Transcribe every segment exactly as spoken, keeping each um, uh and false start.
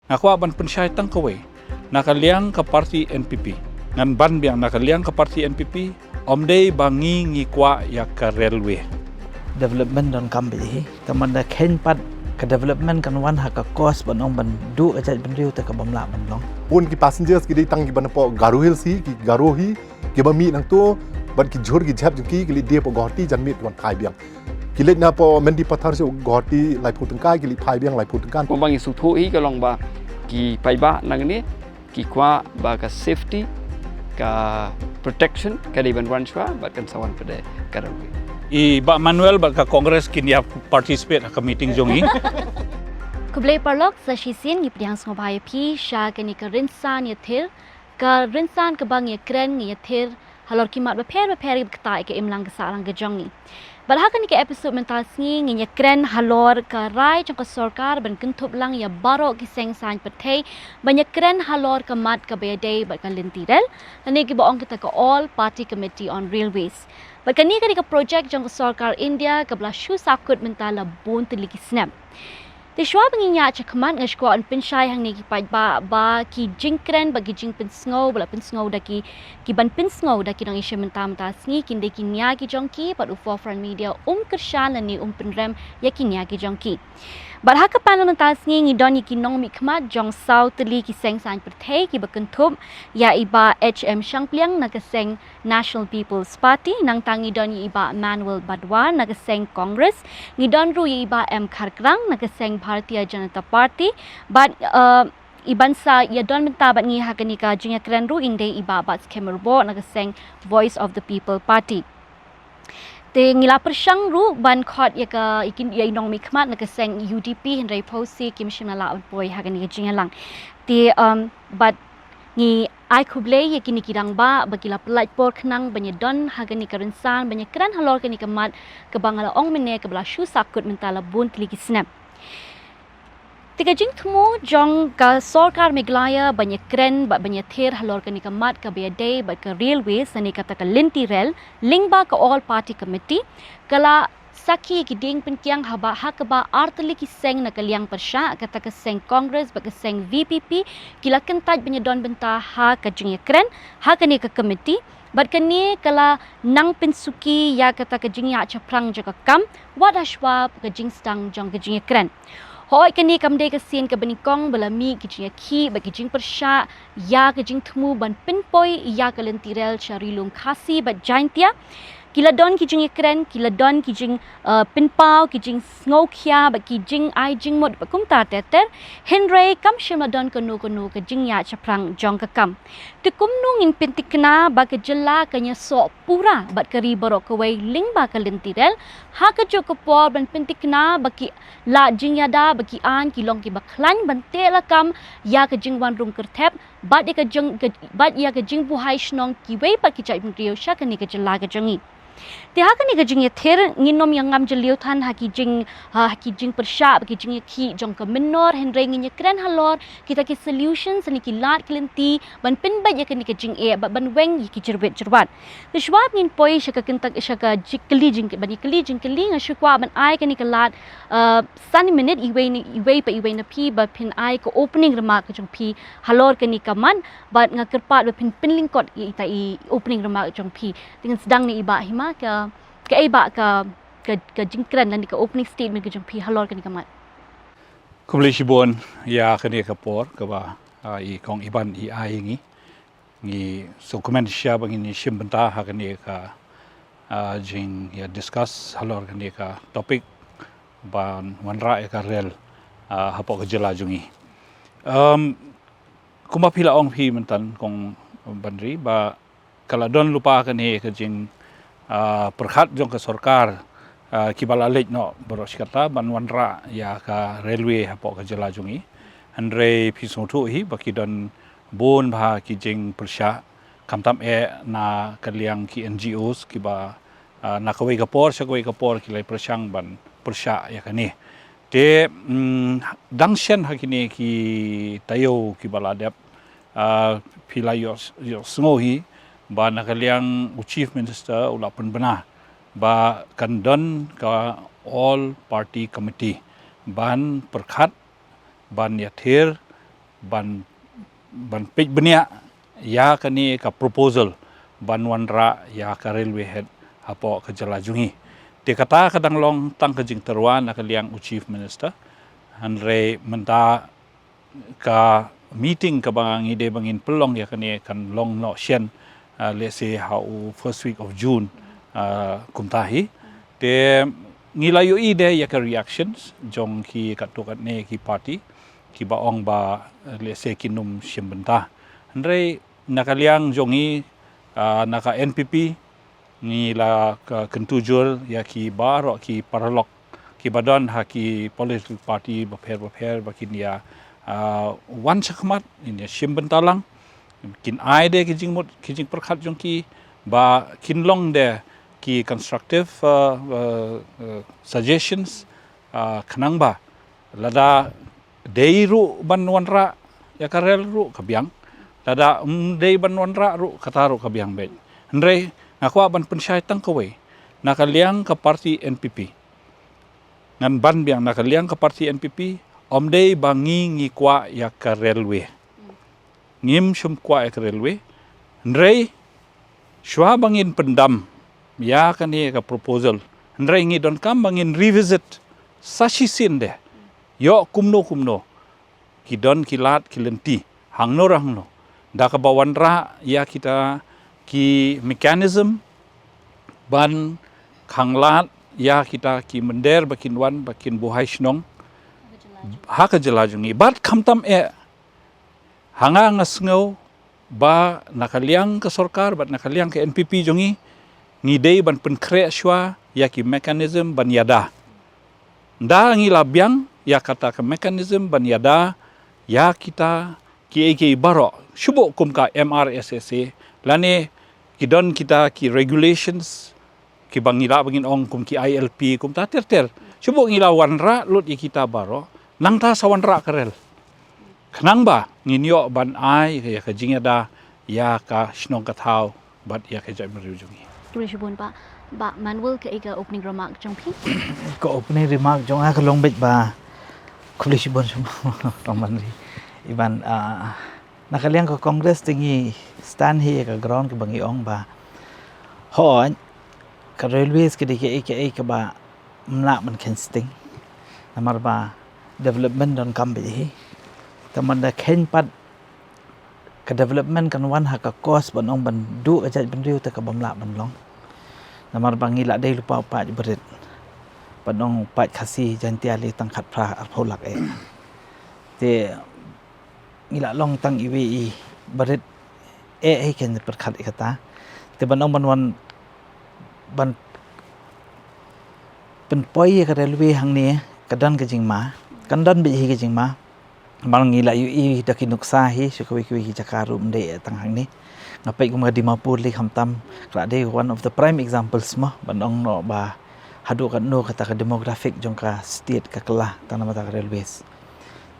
Nga kwah ban pynshai tang kawei na ka liang ka parti N P P. Ngan ban biang na ka liang ka parti N P P, ym dei ba ngi ngi kwah ïa ka railway. Development donkam beit hi. Tangba da kheiñ pat ka development kan wan ha ka cost ban ong ban duh ka jaitbynriew te ka bym lah ban long. Bun ki passengers ki dei tang kiba napoh Garo Hills hi, ki Garo hi, kiba mih nangto, bad ki jhur ki jhep jong ki, ki leit die hapoh Guwahati, janmiet ki wan phai biang. Ki leit napoh Mendipathar sha Guwahati laiphew tyngka, ki leit phai biang laiphew tyngka. Kumba ngi sngewthuh hi ka long ba ki paidbah nangne ki kwah ba ka safety, ka protection ka dei ban wan shuwa, bad kan sa wan pat da ka railway. I Bah Manuel bad ka Congress kin ïa participate ha ka meeting jong ngi. Khublei paralok, sa shisien ngi pdiang sngewbha ïa phi sha kane ka rynsan ïathir, ka rynsan kaba ngi ïakren ngi ïathir halor ki mat bapher bapher kiba ktah ïa ka imlang ka sahlang ka jong ngi. Bad ha kane ka episode mynta sngi ngin ïakren halor ka rai jong ka sorkar ban kynthup lang ïa baroh ki seng saiñ pyrthei ban ïakren halor ka mat kaba ïadei bad ka lynti rel, lane kiba ong kita ka All Party Committee on Railways. Bad kane ka dei ka project jong ka sorkar India kaba la shu sahkut mynta la bun tylli ki snem. Te shuwa ba ngin ïaid shakhmat, nga sngewkwah ban pynshai hangne ki paidbah ba ki jingkren bad ki jingpynsngew ba la pynsngew da ki, ki ban pynsngew da ki nongïashim bynta mynta sngi, kin dei ki nia ki jong ki, bad u Forefront Media um kyrshan lane um pynrem ïa ki nia ki jong ki. Bad ha ka panel mynta sngi ngi don ïa ki nongmihkhmat jong saw tylli ki seng saiñ pyrthei kiba kynthup ïa i Bah H M Shangpliang na ka seng National People's Party, nangta ngi don ïa i Bah Manuel Badwar na ka seng Congress, ngi don ruh ïa i Bah M Kharkrang na ka seng Bharatiya Janata Party, bad, eh, i ban sa ïadon bynta bad ngi ha kane ka jingïakren ruh in dei i Bah Batskhem Myrboh na ka seng Voice of the People Party. Te ngi la pyrshang ruh ban khot ïa ka, ïa ki, ïa i nongmihkhmat na ka seng U D P, hynrei pawsi kim shym la lah ban poi ha kane ka jingïalang. Te, um, bad ngi ai khublei ïa kine ki rangbah ba ki la pyllait por khnang ban ïadon ha kane ka rynsan ban ïakren halor kane ka mat kaba nga la ong mynne kaba la shu sahkut mynta la bun tylli ki snem. Te ka jingthmu jong ka sorkar Meghalaya ban ïakren bad ban ïathir halor kane ka mat kaba ïadei bad ka railway, lane kata ka lynti rel, lyngba ka All Party Committee, ka la sakhi ïa ki dieng pynkiang haba ha kaba ar tylli ki seng na ka liang pyrshah, kata ka seng Congress bad ka seng V P P, ki la kyntait ban ïadon bynta ha ka jingïakren ha kane ka committee, bad kane ka la nang pynsuki ïa kata ka jingïaid shaphrang jong ka kam, wat hashwa ka jingsdang jong ka jingïakren. Hooid, kane kam dei ka sien kaba nyngkong ba la mih ki jingïakhih bad ki jingpyrshah ïa ka jingthmu ban pynpoi ïa ka lynti rel sha Ri Lum Khasi bad Jaintia. Ki la don ki jingïakren, ki la don ki jing, eh, pynpaw, ki jingsngewkhia bad ki jingai jingmut bad kumta ter ter. Hynrei kam shym la don kano kano ka jingïaid shaphrang jong ka kam. Te kumno ngin pynthikna ba ka jylla kan ïasoh pura bad ka ri baroh kawei lyngba ka lynti rel, ha kajuh ka por ban pynthikna ba ki lad jingïada bad ki aiñ ki long kiba khlaiñ ban teh lakam ïa ka jingwan rung kyrthep bad ïa ka jing, ka, bad ïa ka jingbuhai shnong kiwei pat ki jaitbynriew sha kane ka jylla ka jong ngi. Te ha kane ka jingïathir ngin ym ïa ngam jylliew than ha ki jing, ha, ha ki jingpyrshah bad ki jingïakhih jong ka mynnor, hynrei ngin ïakren halor kita ki solutions, lane ki lad ki lynti ban pynbeit ïa kane ka jingeh bad ban weng ïa ki jyrwit jyrwat. Te shuwa ba ngin poi sha ka kyntak, sha ka jingkylli jing, ban ïakylli jingkylli, nga shu kwah ban ai kane ka lad, eh, san minit iwei na, iwei pa iwei na phi ba phin ai ka opening remark ka jong phi halor kane ka mat, bad nga kyrpad ba phin pynlyngkot ïa ita i opening remark jong phi. Te ngan sdang na i Bah Hima, ka, kaei Bah ka, ka, ka jingkren lane ka opening statement ka jong phi halor kane ka mat. Khublei shibun ïa kane ka por kaba, ah, i Kong Iban i ai ïa ngi. Ngi sngewkmen shisha ba ngin ïashim bynta ha kane ka, ah, jingïa discuss halor kane ka topic ban wanrah ïa ka rel, ah, hapoh ka jylla jong ngi. Um, kumba phi la ong phi mynta Kong Banri ba ka la don lypa kane ka jing, ah, pyrkhat jong ka sorkar, ah, kiba la leit noh baroh shi katta ban wanrah ïa ka railway hapoh ka jylla jong ngi. Hynrei phi sngewthuh hi ba ki don bun bha ki jingpyrshah, khamtam eh na ka liang ki N G Os kiba, ah, na kawei ka por sha kawei ka por ki la pyrshang ban pyrshah ïa kane. Te, mm, dang shen ha kine ki taïew kiba la dep, ah, phi la ïoh, ïohsngew hi ba na ka liang u Chief Minister u la pynbna ba kan don ka All Party Committee ban pyrkhat, ban ïathir, ban ban peit bniah ïa kane ka proposal ban wanrah ïa ka railway head hapoh ka jylla jong ngi. Te kata ka dang long tang ka jingtyrwa na ka liang u Chief Minister. Hynrei mynta ka meeting kaba ngi dei ba ngin pynlong ïa kane kan long noh shen, ah, let's say ha u first week of June, ah, kumta hi. Te ngi la ïohi de ïa ka reactions jong ki katto katne ki party kiba ong ba, eh, let's say kin ym shim bynta. Hynrei na ka liang jong ngi, ah, na ka N P P ngi la ka kyntu jur ïa ki baroh ki paralok kiba don ha ki political party bapher bapher ba kin ïa, ah, wan shakhmat, kin ïa shim bynta lang, kin ai de ki jingmut ki jingpyrkhat jong ki ba kin long de ki constructive, ah, ah, ah, suggestions, ah, khnang ba lada dei ruh ban wanrah ïa ka rel ruh ka biang, lada ym dei ban wanrah ruh kata ruh ka biang beit. Hynrei nga kwah ban pynshai tang kawei na ka liang ka party N P P. Ngan ban biang na ka liang ka party N P P, ym dei ba ngi ngi kwah ïa ka railway. Ngim shym kwah ïa ka railway. Hynrei shuwa ba ngin pyndam ïa kane ka proposal, hynrei ngi donkam ba ngin revisit sa shisien de. Ïoh kumno kumno ki don ki lad ki lynti hangno ra hangno da kaba wanrah ïa kita ki mechanism ban khanglad ïa kita ki mynder ba kin wan ba kin buhai shnong ha ka jylla jong ngi. Bad khamtam eh ha nga nga sngew ba na ka liang ka sorkar bad na ka liang ka N P P jong ngi, ngi dei ban pynkhreh shuwa ïa ki mechanism ban ïada. Nda ngi la biang ïa kata ka mechanism ban ïada ïa kita kiei kiei baroh, shu buh kum ka M R S S A lane ki don kita ki regulations kiba ngi lah ba ngin ong kum ki I L P kumta ter ter. Shu buh ngi la wanrah lut ïa kita baroh, nangta sa wanrah ka rel. Khnang ba ngin ïoh ban ai ïa ka jingïada ïa ka shnong ka thaw bad ïa ka jaitbynriew jong ngi. Khublei shibun Bah. Bah Manuel, kaei ka opening remark jong phi? Ka opening remark jong nga ka long beit ba khublei shibun sha Bah Manuel. Iban, ah, na ka liang ka Congress te ngi stand hi ïa ka ground kaba ngi ong ba hooid ka railways ka dei kaei kaei kaba ym lah ban kheiñ sting. Namar ba development donkam beit hi. Te man da kheiñ pat ka development kan wan ha ka cost ban ong ban duh ka jaitbynriew te ka bym lah ban long. Namar ba ngi la dei lypa u paid barit ban ong paid Khasi Jaintia lei tang khatphra arphew lak eh. Te ngi la long tang iwei i barit eh hi kan pyrkhat ïa kata. Te ban ong ban wan ban pynpoi ïa ka railway hangne ka don ka jingma, kan don beit hi ka jingma. Namar ngi la ïohi da ki nuksa hi sha kawei kawei ki jaka ruh ym dei eh tang hangne. Nga peit kum ka Dimapur lei khamtam ka la dei one of the prime examples mo ban ong noh ba haduh katno kata ka demographic jong ka state ka kylla tang namar ka railways.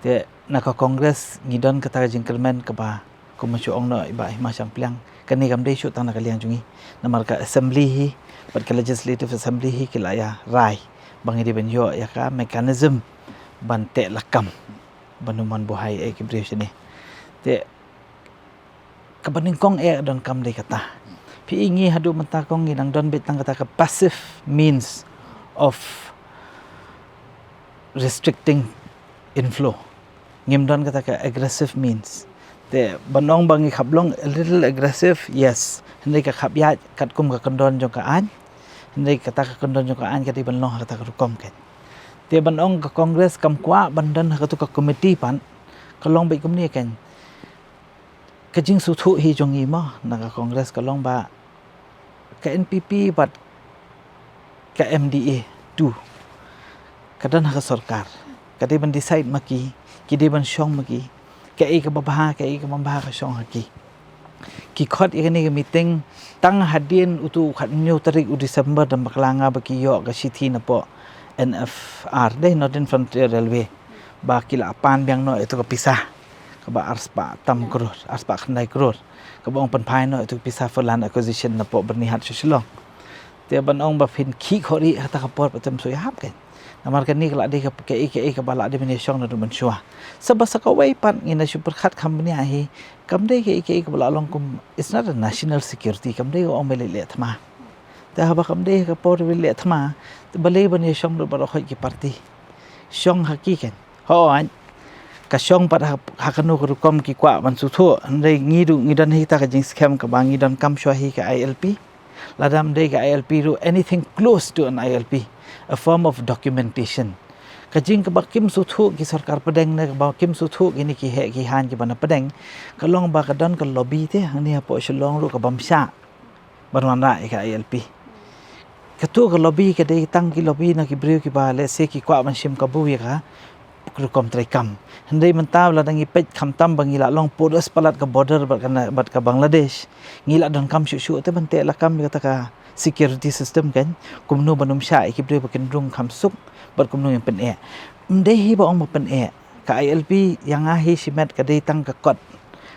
Te na ka Congress ngi don kata ka jingkyrmen kaba kum ma shu ong noh i Bah Hima Shangpliang, kane kam dei shuh tang na ka liang jong ngi. Namar ka assembly hi bad ka legislative assembly hi ki la ïa rai ba ngi dei ban ïoh ïa ka mechanism ban teh lakam ban ym wan buhai eh ki briew shane. Te kaba nyngkong eh donkam dei kata. Phi i ngi haduh mynta kong ngi dang don beit tang kata ka passive means of restricting inflow. Ngim don kata ka aggressive means. Te ban ong ba ngi khap long a little aggressive, yes. Hynrei ka khap ïaid katkum ka kyndon jong ka aiñ. Hynrei kata ka kyndon jong ka aiñ ka dei ban long ha kata ka rukom kan. Te ban ong ka Congress kam kwah ban don ha katu ka committee pat, ka long beit kumne kan. Ka jingsngewthuh hi jong ngi mo na ka Congress ka long ba ka N P P bad ka M D A two ka don ha ka sorkar, ka dei ban decide ma ki, ki dei ban shong ma ki, kaei kaba bha, kaei kaba bha ka shong ha ki. Ki khot ïa kane ka meeting tang hadien utu u khathynñiew tarik u December da bakla nga ba ki ïoh ka shithi napoh N F R, dei Northern Frontier Railway, ba ki la pan biang noh ïa tu ka pisa kaba arspah tam crore, arspah khyndai crore, kaba ong pynphai noh ïa tu ka pisa for land acquisition napoh Byrnihat sha Shillong. Te ban ong ba phin khih khot ri ha kata ka por pat ym shu ïahap kan. Namar kane ka la dei ka, kaei kaei kaba la dei ban ïashong naduh mynshuwa. Sa ba sa kawei pat ngi na shu pyrkhat kham bniah hi, kam dei kaei kaei kaba la long kum, it's not a national security, kam dei ka ong ba leh leh thma. Te haba kam dei ka por ba leh thma, te balei ban ïashong naduh baroh khoit ki party. Shong ha ki kan. Hooid. Ka shong pat ha, ha kano ka rukom ki kwah ban sngewthuh. Hynrei ngi ruh ngi don hi kata ka jingskhem kaba ngi donkam shuwa hi ka I L P. Lada ym dei ka I L P ruh, anything close to an I L P, a form of documentation. Ka jing kaba kim sngewthuh ki sorkar pdeng ne kaba kim sngewthuh kine ki heh ki haiñ kiba na pdeng, ka long ba ka don ka lobby te hangne hapoh Shillong ruh kabym shah ban wanrah ïa ka I L P. Kato ka lobby ka dei tang ki lobby na ki briew kiba, let's say, ki kwah ban shim kabu ïa ka rukom treikam. Hynrei mynta lada ngi peit khamtam ba ngi la long porous palat ka border bad ka na, bad ka Bangladesh, ngi la donkam shuh shuh te ban teh lakam ïa kata ka security system kan, kumno ban ym shah ïa ki briew ba kin rung kham suk bad kumno ban pyneh. Ym dei hi ba ong ba pyneh. Ka I L P ïa nga hi shimet ka dei tang ka kot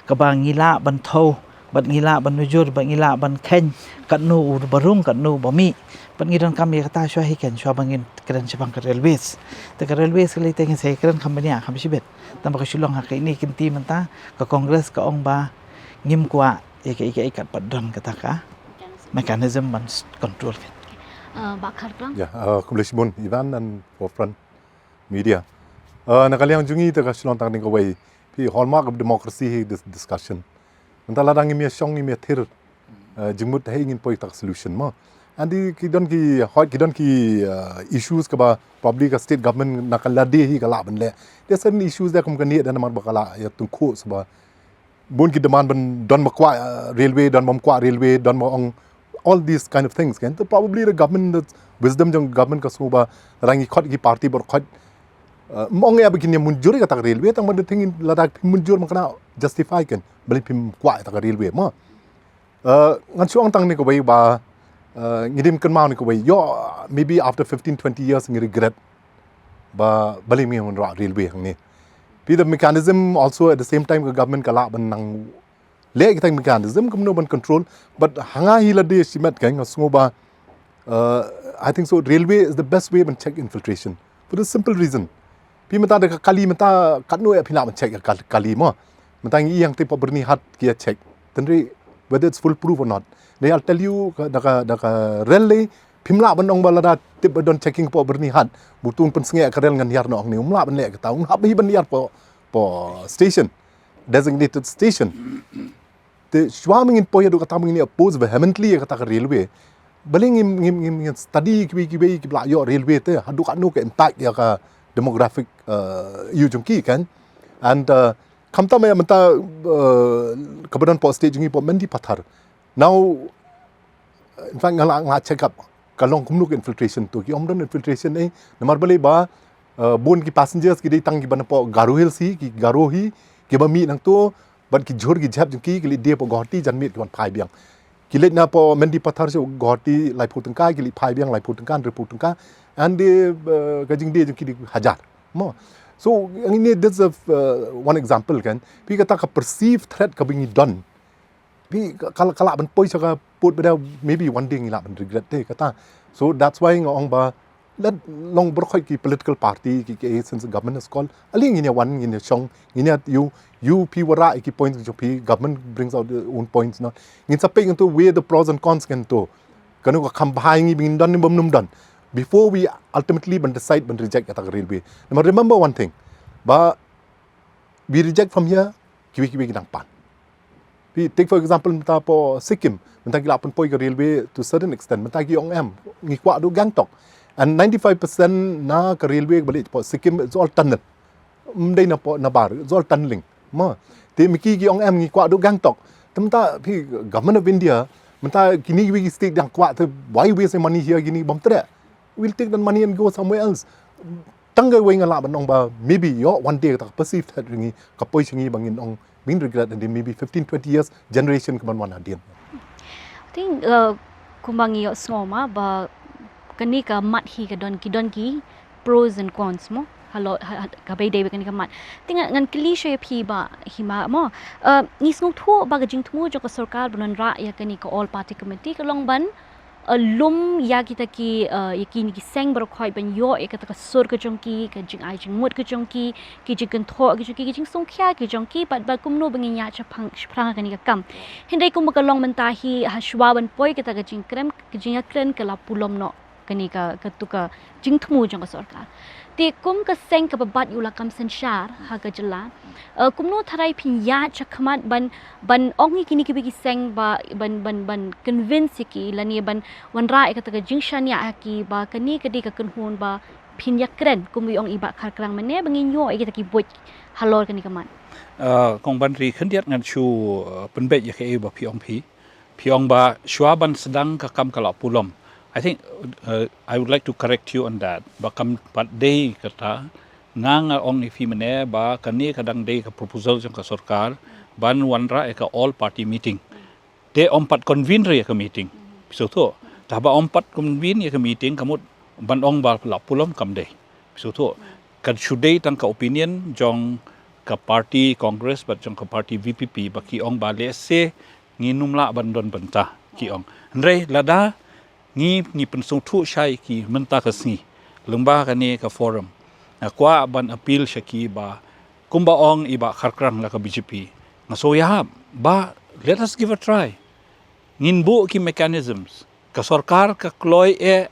kaba ngi lah ban thew bad ngi lah ban nujur bad ngi lah ban kheiñ katno u ba rung katno u ba mih. Bad ngi donkam ïa kata shuwa hi kan, shuwa ba ngin kren shaphang ka railways. Te ka railways ka lei te ngin sa ïakren kham bniah kham shibit. Tang ba ka shu long ha kine ki kynti mynta ka Congress ka ong ba ngim kwah ïa kaei kaei kat pat don kata ka mechanism ban s-, control kan. Uh, Bah Kharplang? Ya, uh, khublei shibun Ivan and Forefront Media. Uh, na ka liang jong ngi te ka shu long tang ding kawei. Phi, hallmark of democracy hi this discussion. Mynta lada ngim ïashong ngim ïathir, uh, jingmut hi ngin poi ta ka solution mo. And ki don ki, hoi ki don ki, uh, issues kaba probably ka state government na ka lade hi ka lah ban leh. There are certain issues da kum kane da namar ba ka la ïatyngkhuh shuwa. Bun ki demand ban don ba kwah, uh, railway, don bym kwah railway, don ba ong all these kind of things kan. So probably the government, the wisdom jong government ka sngewbha rangi khot ki party bor khot, uh, ym ong ïa ba kin ïa mynjur ïa kata ka railway, tang ba the thing lada phim mynjur man ka na justify kan. Balei phim kwah ïa kata ka railway mo. Uh, ngan shu ong tang ne kawei ba, uh, ngi dim kynmaw ne kawei. Ïoh, maybe after fifteen, twenty years ngi regret ba balei ngi wanrah railway hangne. Phi, the mechanism also at the same time ka government ka lah ban nang leh kita mechanism kumno ban control. But ha nga hi lade shimet ka nga sngewbha, uh, I think so railway is the best way ban check infiltration for the simple reason. Phi, mynta da ka kali mynta katno ïa phi lah ban check ïa ka kali mo. Mynta ngi ïeng te pop Byrnihat ki ïa check. Tynrai whether it's foolproof or not. They, I'll tell you, ka, da ka, da ka rail lei, phim lah ban ong ba lada tip ba don checking pop Byrnihat. Butung pynsngew ka rail ngan hiar noh hangne. Ym lah ban leh kata. Ym hap hi ban hiar pop, pop station. Designated station. Te shuwa ma ngin poi haduh kata ma ngin oppose vehemently ïa kata ka railway. Balei ngim, ngim, ngim, ngim study kiwei kiwei kiba la ïoh railway te haduh katno ka impact ïa ka demographic, uh, ïa jong ki kan. And, uh, khamtam ïa mynta, uh, kaba don pop state jong ngi pop Mendipathar. Now, in fact nga la, nga la check up ka long kumno ka infiltration to, ki ym don infiltration eh, namar balei ba, uh, bun ki passengers ki dei tang kiba na pop Garo Hills hi, ki Garo hi, kiba mih nangto, bad ki jhur ki jhep jong ki, ki leit die pop Guwahati janmiet ki wan phai biang. Ki leit na pop Mendipathar sha Guwahati laiphew tyngka, ki leit phai biang laiphew tyngka, hynriewphew tyngka. And, uh, ka jingdie jong ki dei hajar. Mo. So, ini, this is a, uh, one example kan. Phi, kata ka perceived threat kaba ngi don. Phi, ka, ka, ka lah ban poi sha ka pud ba dei, maybe one day ngi lah ban regret te kata. So that's why nga ong ba lada long baroh khoit ki political party ki, ki, since government has called, ale ngin ïa wan, ngin ïa shong, ngin ïa ïoh, ïoh phi wanrah ïa ki points jong phi, government brings out their own points, no. Ngin sa peit nangto, weigh the pros and cons nangto. Kano ka kham bha ïa ngi ba ngin don ne bym nym don before we ultimately ban decide ban reject kata ka railway. Namar remember one thing, ba we reject from here, kiwei kiwei ki nang pan. Phi, take for example mynta pop Sikkim, mynta ki lah pynpoi ka railway to certain extent, mynta ki ong em, ngi kwah haduh Gangtok. And ninety-five percent na ka railway kaba leit pop Sikkim, it's all tunnel. Ym dei na pop, na bar, it's all tunneling. Mo. Te ma ki ki ong em, ngi kwah haduh Gangtok. Te mynta phi, Government of India, mynta kine kiwei ki state dang kwah, te why waste money here, kine bym treh. We'll take that money and go somewhere else. Tang kawei nga lah ban ong ba maybe ïoh one day kata ka perceived threat ïa ngi ka poi sha ngi ba ngin ong, ngin regret, and then maybe fifteen, twenty years, generation kaban wan hadien. I think, uh, kumba ngi ïohsngew ma ba kane ka mat hi ka don ki, don ki pros and cons mo. Halo, ha, ha, kaba ïadei bad kane ka mat. Te ngan, ngan kylli shuwa ïa phi Bah Hima mo. Uh, ngi sngewthuh ba ka jingthmu jong ka sorkar ban wanrah ïa kane ka all party committee ka long ban uh, lum ïa kita ki, uh, ïa kine ki seng baroh khoit ban ïoh ïa kata ka sur ka jong ki, ka jingai jingmut ka jong ki, ki jingkynthoh ka jong ki, ki jingsngewkhia ka jong ki, bad, bad kumno ba ngin ïaid shaphang, shaphrang ha kane ka kam. Hynrei kumba ka long mynta hi, ha shuwa ban poi kata ka jingkren, ka jingïakren ka la pulom noh kane ka, katu ka jingthmu jong ka sorkar. Te kum ka seng kaba bat ïa u lakam synshar ha ka jylla, uh, kumno tharai phin ïaid shakhmat ban, ban ong ïa kine kiba ki seng ba, ban, ban, ban convince ïa ki, lane ban wanrah ïa kata ka jingshaniah ha ki ba kane ka dei ka kynhun ba phin ïakren, kum i ong i Bah Kharkrang mynne, ba ngin ïoh ïa kita ki buit halor kane ka mat. Uh, Kong Banri, khyndiat ngan shu, uh, pynbeit ïa kaei ba phi ong phi. Phi ong ba shuwa ban sdang ka kam ka la pulom. I think, uh, I would like to correct you on that. Ba kam pat dei kata, nga nga ong ïa phi mynne ba kane ka dang dei ka proposal jong ka sorkar ban wanrah ïa ka all party meeting. Te ym pat convene ruh ïa ka meeting. Phi sngewthuh? Tang ba ym pat convene ïa ka meeting, ka mut ban ong ba la pulom, kam dei. Phi sngewthuh? Kan shu dei tang ka opinion jong ka party Congress bad jong ka party V P P ba ki ong ba lehse ngin ym lah ban don bynta, ki ong. Hynrei lada ngi, ngi pynsngewthuh shai ki mynta ka sngi lyngba kane ka forum, nga kwah ban appeal sha ki ba kumba ong i Bah Kharkrang la ka B J P, nga sngewhap ba let us give a try. Ngin buh ki mechanisms. Ka sorkar ka kloi eh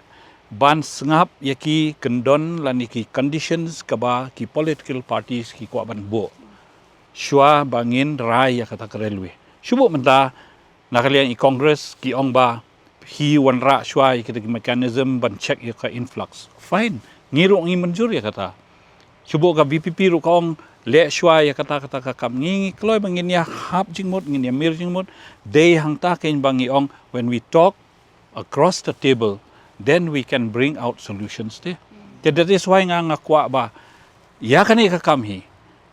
ban sngap ïa ki kyndon lane ki conditions kaba ki political parties ki kwah ban buh shuwa ba ngin rai ïa kata ka railway. Shu buh mynta, na ka liang i Congress ki ong ba phi wanrah shuwa ïa kita ki mechanism ban check ïa ka influx. Fine, ngi ruh ngi mynjur ïa kata. Shu buh ka V P P ruh ka ong leh shuwa ïa kata kata ka kam. Ngi, ngi kloi ba ngin ïa hap jingmut, ngin ïa mir jingmut. Dei hangta keiñ ba ngi ong, when we talk across the table, then we can bring out solutions te. Te that is why nga, nga kwah ba ïa kane ka kam hi,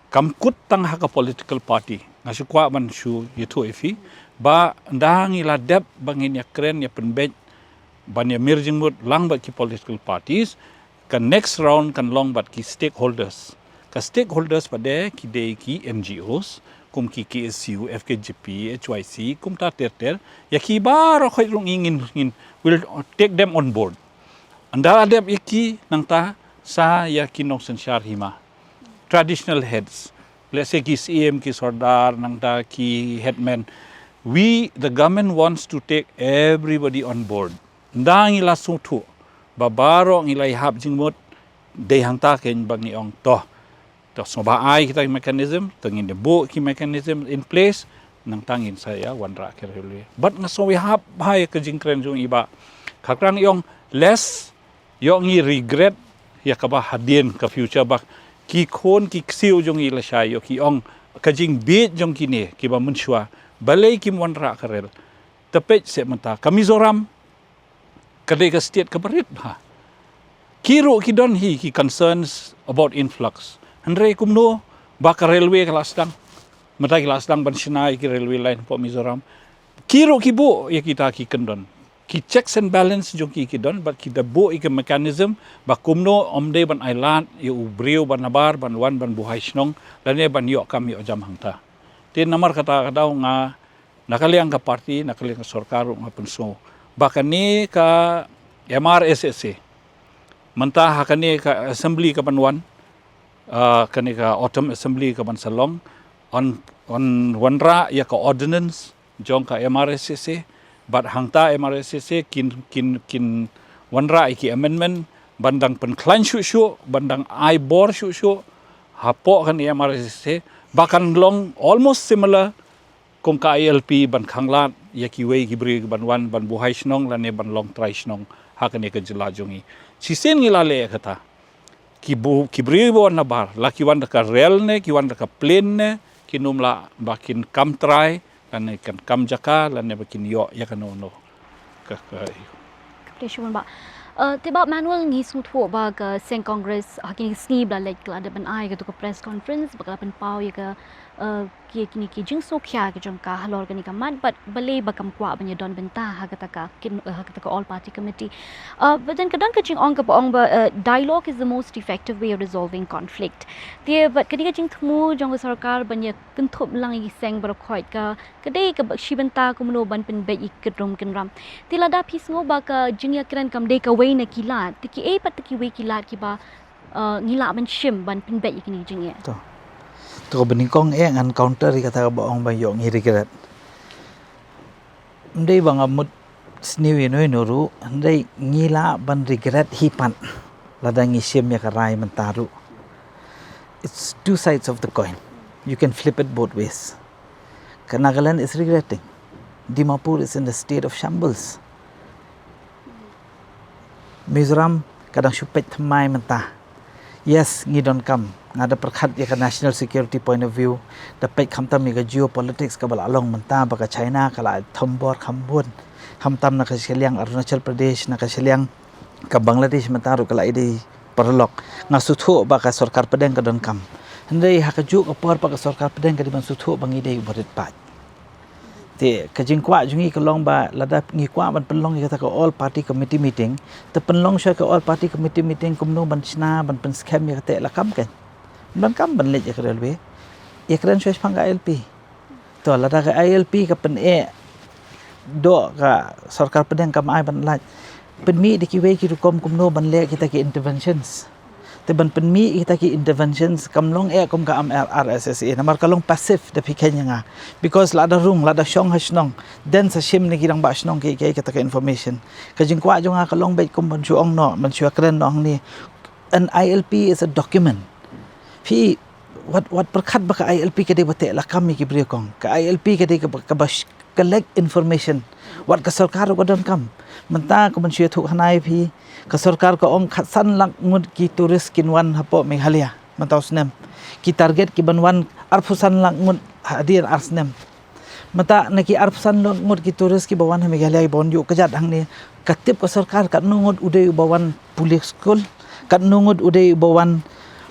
kam kut tang ha ka political party. Nga shu kwah ban shu ïathuh ïa phi ba ynda ngi la dep ba ngin ïa kren, ïa pynbeit, ban ïa mir jingmut lang bad ki political parties, ka next round kan long bad ki stakeholders. Ka stakeholders pat de ki dei ki N G Os, kum ki K S U, F K J P, H Y C, kumta ter ter. Ïa ki baroh khoit ruh ngi, ngin, ngin, we'll take them on board. Ynda la dep ïa ki, nangta sa ïa ki nongsynshar hima, traditional heads, let's say ki syiem, ki sordar, nangta ki headman. We, the government wants to take everybody on board. Ynda ngi la sngewthuh ba baroh ngi la ïahap jingmut, dei hangta keiñ ba ngi ong to, to sngewbha ai kita ki mechanism, to ngin ïa buh ki mechanism in place, nangta ngin sa ïa wanrah ki railway. Bad nga sngewbha ïa ka jingkren jong i Bah Kharkrang, i ong lest ïoh ngi regret ïa kaba hadien, ka future, ba ki khun ki ksiew jong ngi lashai ïoh ki ong ka jingbieit jong kine kiba mynshuwa, balei kim wanrah ka rail. Te peit seh mynta ka Mizoram, ka dei ka state kaba rit bha. Ki ruh ki don hi ki concerns about influx. Hynrei kumno ba ka railway ka la sdang? Mynta ki la sdang ban shna ïa ki railway line hapoh Mizoram. Ki ruh ki buh ïa kita ki kyndon, ki checks and balance jong ki ki don, bad ki da buh ïa ki mechanism ba kumno ym dei ban ailad ïa u briew ba nabar ban wan ban buhai shnong lane ban ïoh kam ïoh jam hangta. Te namar kata ka daw nga, na ka liang ka party, na ka liang ka sorkar ruh nga pynsngew ba kane ka M R S S A, mynta ha kane ka assembly ka ban wan, ah, kane ka autumn assembly ka ban sa long, yn, yn wanrah ïa ka ordinance jong ka M R S S A, bad hangta M R S S A kin, kin, kin wanrah ïa ki amendment ban dang pynkhlaiñ shuh shuh, ban dang ai bor shuh shuh hapoh kane M R S S A, ba kan long almost similar kum ka I L P, ban khanglad ïa kiwei ki briew ban wan ban buhai shnong lane ban long trai shnong ha kane ka jylla jong ngi. Shisien ngi la leh kata. Ki bu, ki briew ba wan nabar, la ki wan da ka rail ne, ki wan da ka plane ne, kin ym lah ba kin kam trai lane kin kam jaka lane ba kin ïoh ïa kano kano ka, ka. Khublei shibun, Bah. Uh, te Bah Manuel, ngi sngewthuh ba ka seng Congress ha kine ki sngi ba la leit ka la dep ban ai katu ka press conference ba ka la pynpaw ïa ka, uh, ki, kine ki jingsngewkhia ki jong ka halor kane ka mat, bad balei ba kam kwah ban ïadon bynta ha kata ka kin, uh, ha kata ka all party committee. Uh, but then ka don ka jingong kaba ong ba, uh, dialogue is the most effective way of resolving conflict. Te bad kane ka jingthmu jong ka sorkar ban ïa kynthup lang ïa ki seng baroh khoit ka, ka dei kaba shi bynta kumno ban pynbeit ïa ki kynrum kynram. Te lada phi sngew ba ka jingïakren kam dei kawei na ki lad, te kiei pat te kiwei ki lad kiba, uh, ngi lah ban shim ban pynbeit ïa kine ki jingeh. To. To kaba nyngkong eh ngan counter ïa kata kaba ong ba ïoh ngi regret. Ym dei ba nga mut sniew ïano ïano ruh, hynrei ngi lah ban regret hi pat lada ngi shim ïa ka rai mynta ruh. It's two sides of the coin. You can flip it both ways. Ka Nagaland is regretting. Dimapur is in the state of shambles. Mizoram ka dang shu peit thymmai mynta. Yes, ngi donkam. Nga da pyrkhat ïa ka national security point of view. Da peit khamtam ïa ka geopolitics kaba la long mynta ba ka China ka la thombor kham bun. Khamtam na ka shiliang Arunachal Pradesh, na ka shiliang ka Bangladesh mynta ruh ka la ïadei paralok. Nga sngewthuh ba ka sorkar pdeng ka donkam. Hynrei ha kajuh ka por ba ka sorkar pdeng ka dei ban sngewthuh ba ngi dei u barit paid. Te ka jingkwah jong ngi ka long ba lada ngi kwah ban pynlong ïa kata ka all party committee meeting, te pynlong shuwa ka all party committee meeting kumno ban shna ban pynskhem ïa kata la kam kan. Ban kam ban leit ïa ka railway. Ïakren shuwa shaphang ka I L P. To lada ka I L P ka pyneh doh ka sorkar pdeng kam ai ban lait. Pynmih da kiwei ki rukom kumno ban leh kita ki interventions. Te ban pynmih kita ki interventions kam long eh kum ka am R S S A namar ka long passive da phi khein ïa nga. Because lada rung, lada shong ha shnong, then sa shim na ki rangbah shnong ki, ki, kita ki information. Ka jingkwah jong nga ka long beit kum ban shu ong noh, ban shu kren noh hangne. An I L P is a document. Phi wat, wat pyrkhat ba ka I L P ka dei ba teh lakam ïa ki briew kong. Ka I L P ka dei kaba, kaba sh-, collect information. Wat ka sorkar ruh ka donkam. Mynta ka ban shu ïathuh hana ïa phi, ka sorkar ka ong khatsan lak ngut ki tourist kin wan hapoh Meghalaya mynta u snem. Ki target ki ban wan arphew san lak ngut hadien ar snem. Mynta na ki arphew san lak ngut ki tourist kiba wan ha Meghalaya kiba wan ïuh kjat hangne, ka tip ka sorkar katno ngut u dei uba wan pule skul, katno ngut u dei uba wan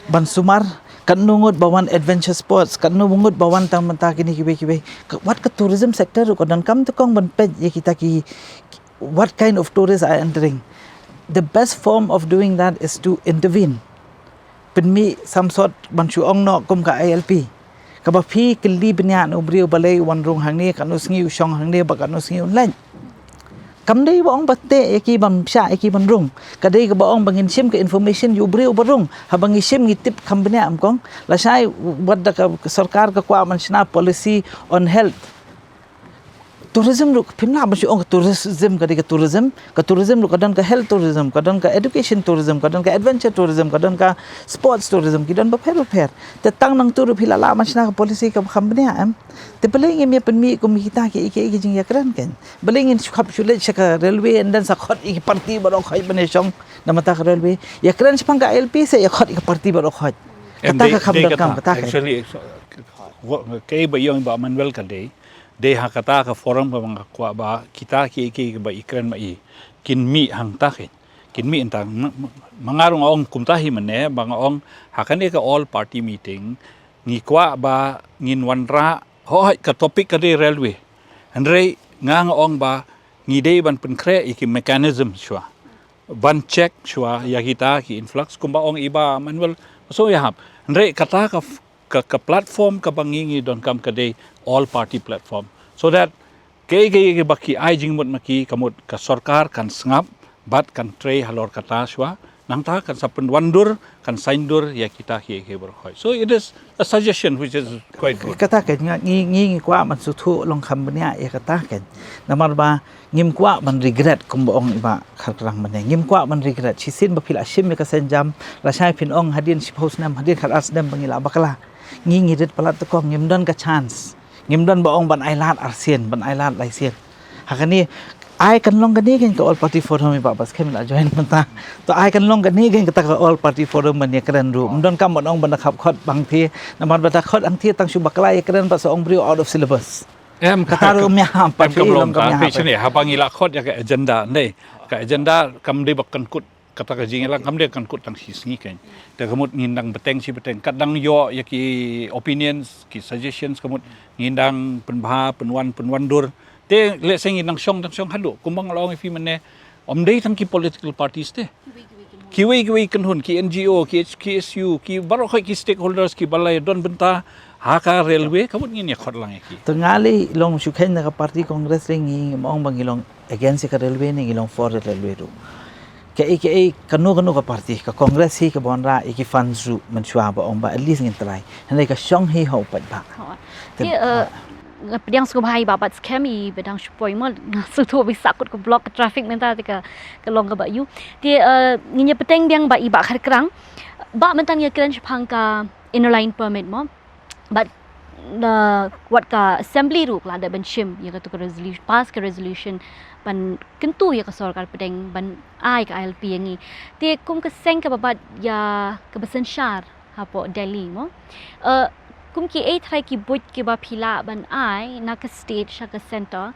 ban sumar, katno ngut ba wan adventure sports, katno ngut ba wan tang mynta kine kiwei kiwei. Ka, wat ka tourism sector ruh ka donkam te kong ban peit ïa kita ki, what kind of tourists are entering. The best form of doing that is to intervene. Pynmih samsot ban shu ong noh kum ka I L P. Kaba phi kylli bniah na u briew balei u wan rung hangne, katno sngi u shong hangne, ba katno sngi un leit. Kam dei ba ong ba teh ïa ki ban shah ïa ki ban rung. Ka dei kaba ong ba ngin shim ka information ïa u briew ba rung. Haba ngi shim ngi tip kham bniah em kong. Lashai wat da ka sorkar ka kwah ban shna policy on health. Tourism ruh phim lah ban shu ong ka tourism ka dei ka tourism, ka tourism ruh ka don ka health tourism, ka don ka education tourism, ka don ka adventure tourism, ka don ka sports tourism, ki don bapher bapher. Te tang nangtu ruh phi la lah ban shna ka policy kaba kham bniah em. Te balei ngim ïa pynmih kum kita ki, ki, ki jingïakren kan. Balei ngin shu khap shu leit sha ka railway and then sa khot ïa ki party baroh khoit ban ïashong na bynta ka railway. Ïakren shaphang ka I L P se ïa khot ïa ki party baroh khoit. Em, kata dei, ka kham dei donkam, kata, kata ka. Actually, wa-, kaei ba ïong Bah Manuel ka dei, dei ha kata ka forum ba nga kwah ba kita ki, ki, ki ba i kren ma i kin mih hangta ki, kin mih hangta. Ma, ma, ma nga ruh nga ong kumta hi mynne ba nga ong ha kane ka all party meeting ngi kwah ba ngin wanrah, hooid ka topic ka dei railway. Hynrei nga nga ong ba ngi dei ban pynkhreh ïa ki mechanism shuwa ban check shuwa ïa kita ki influx kumba ong i Bah Manuel. So ïa hap. Hynrei kata ka f-, ka, ka platform kaba ngi ngi donkam ka dei all party platform. So that kaei kaei ba ki ai jingmut ma ki, ka mut ka sorkar kan sngap bad kan trei halor kata shuwa. Nangta kan sa pynwandur, kan saindur ïa kita ki, ki baroh khoit. So it is a suggestion which is quite good. Kata ka ngi, ngi, ngi kwah ban sngewthuh long kham bniah ïa kata ka. Namar ba ngim kwah ban regret kumba ong i Bah Kharkrang mynne. Ngim kwah ban regret. Shisien ba phi la shim ïa ka sienjam, lashai phin ong hadien shiphew snem, hadien khatar snem ba ngi la bakla. Ngi ngi rit palat te kong, ngim don ka chance. Ngim don ba ong ban ailad arsien, ban ailad laisien. Ha kane, ai kan long kane kan ka all party forum i Bah Batskhem la join mynta. To ai kan long kane kan kata ka all party forum ban ïakren ruh. Ym donkam ban ong ban da khap khot bang thie, namar ba da khot hangthie tang shu bakla ïakren ba sa ong briew out of syllabus. Em, kata ruh ym ïahap, em, pat kam long, long kam kam ïahap. Phi shane, haba ngi la khot ïa ka agenda, ne. Ka agenda kam dei ba kan kut, kata ka jingïalang kam dei kan kut tang shi sngi kein. Te ka mut ngin dang bteng shi bteng. Kat dang ïoh ïa ki opinions, ki suggestions, ka mut ngin dang pynbha, pynwan, pynwan dur. Te lehse ngin dang shong, dang shong haduh. Kumba nga la ong ïa phi mynne, ym dei tang ki political parties te. Kiwei kiwei kynhun, ki N G O, ki H K S U, ki baroh khoit ki stakeholders, ki ba la don bynta ha ka railway, ka mut ngin ïa khot lang ïa ki. Te nga lei long shu kheiñ na ka party Congress lei, ngim ong ba ngi long against ïa ka railway ne ngi long for the railway ruh. Kaei kaei, kano kano ka party, ka Congress hi kaba wanrah ïa ki funds ruh mynshuwa ba ong ba at least ngin try. Hynrei ka shong hi ha u paidbah. Hooid. Te, te, eh, nga pdiang sngewbha ïa i Bah Batskhem, i ba dang shu poi mo, nga sngewthuh ba i sahkut ka block ka traffic mynta, te ka, ka long kaba ïu. Te, eh, ngin ïa bteng biang bad i Bah Kharkrang. Bah, mynta ngi ïa kren shaphang ka Inner Line Permit mo. Bad, uh, wat ka assembly ruh ka la dep ban shim ïa katu ka resolution, pass ka resolution ban kyntu ïa ka sorkar pdeng ban ai ka I L P ïa ngi. Te kum ka seng kaba bat ïa kaba synshar hapoh Delhi mo, uh, kum kiei trai ki buit kiba phi lah ban ai na ka state sha ka centre,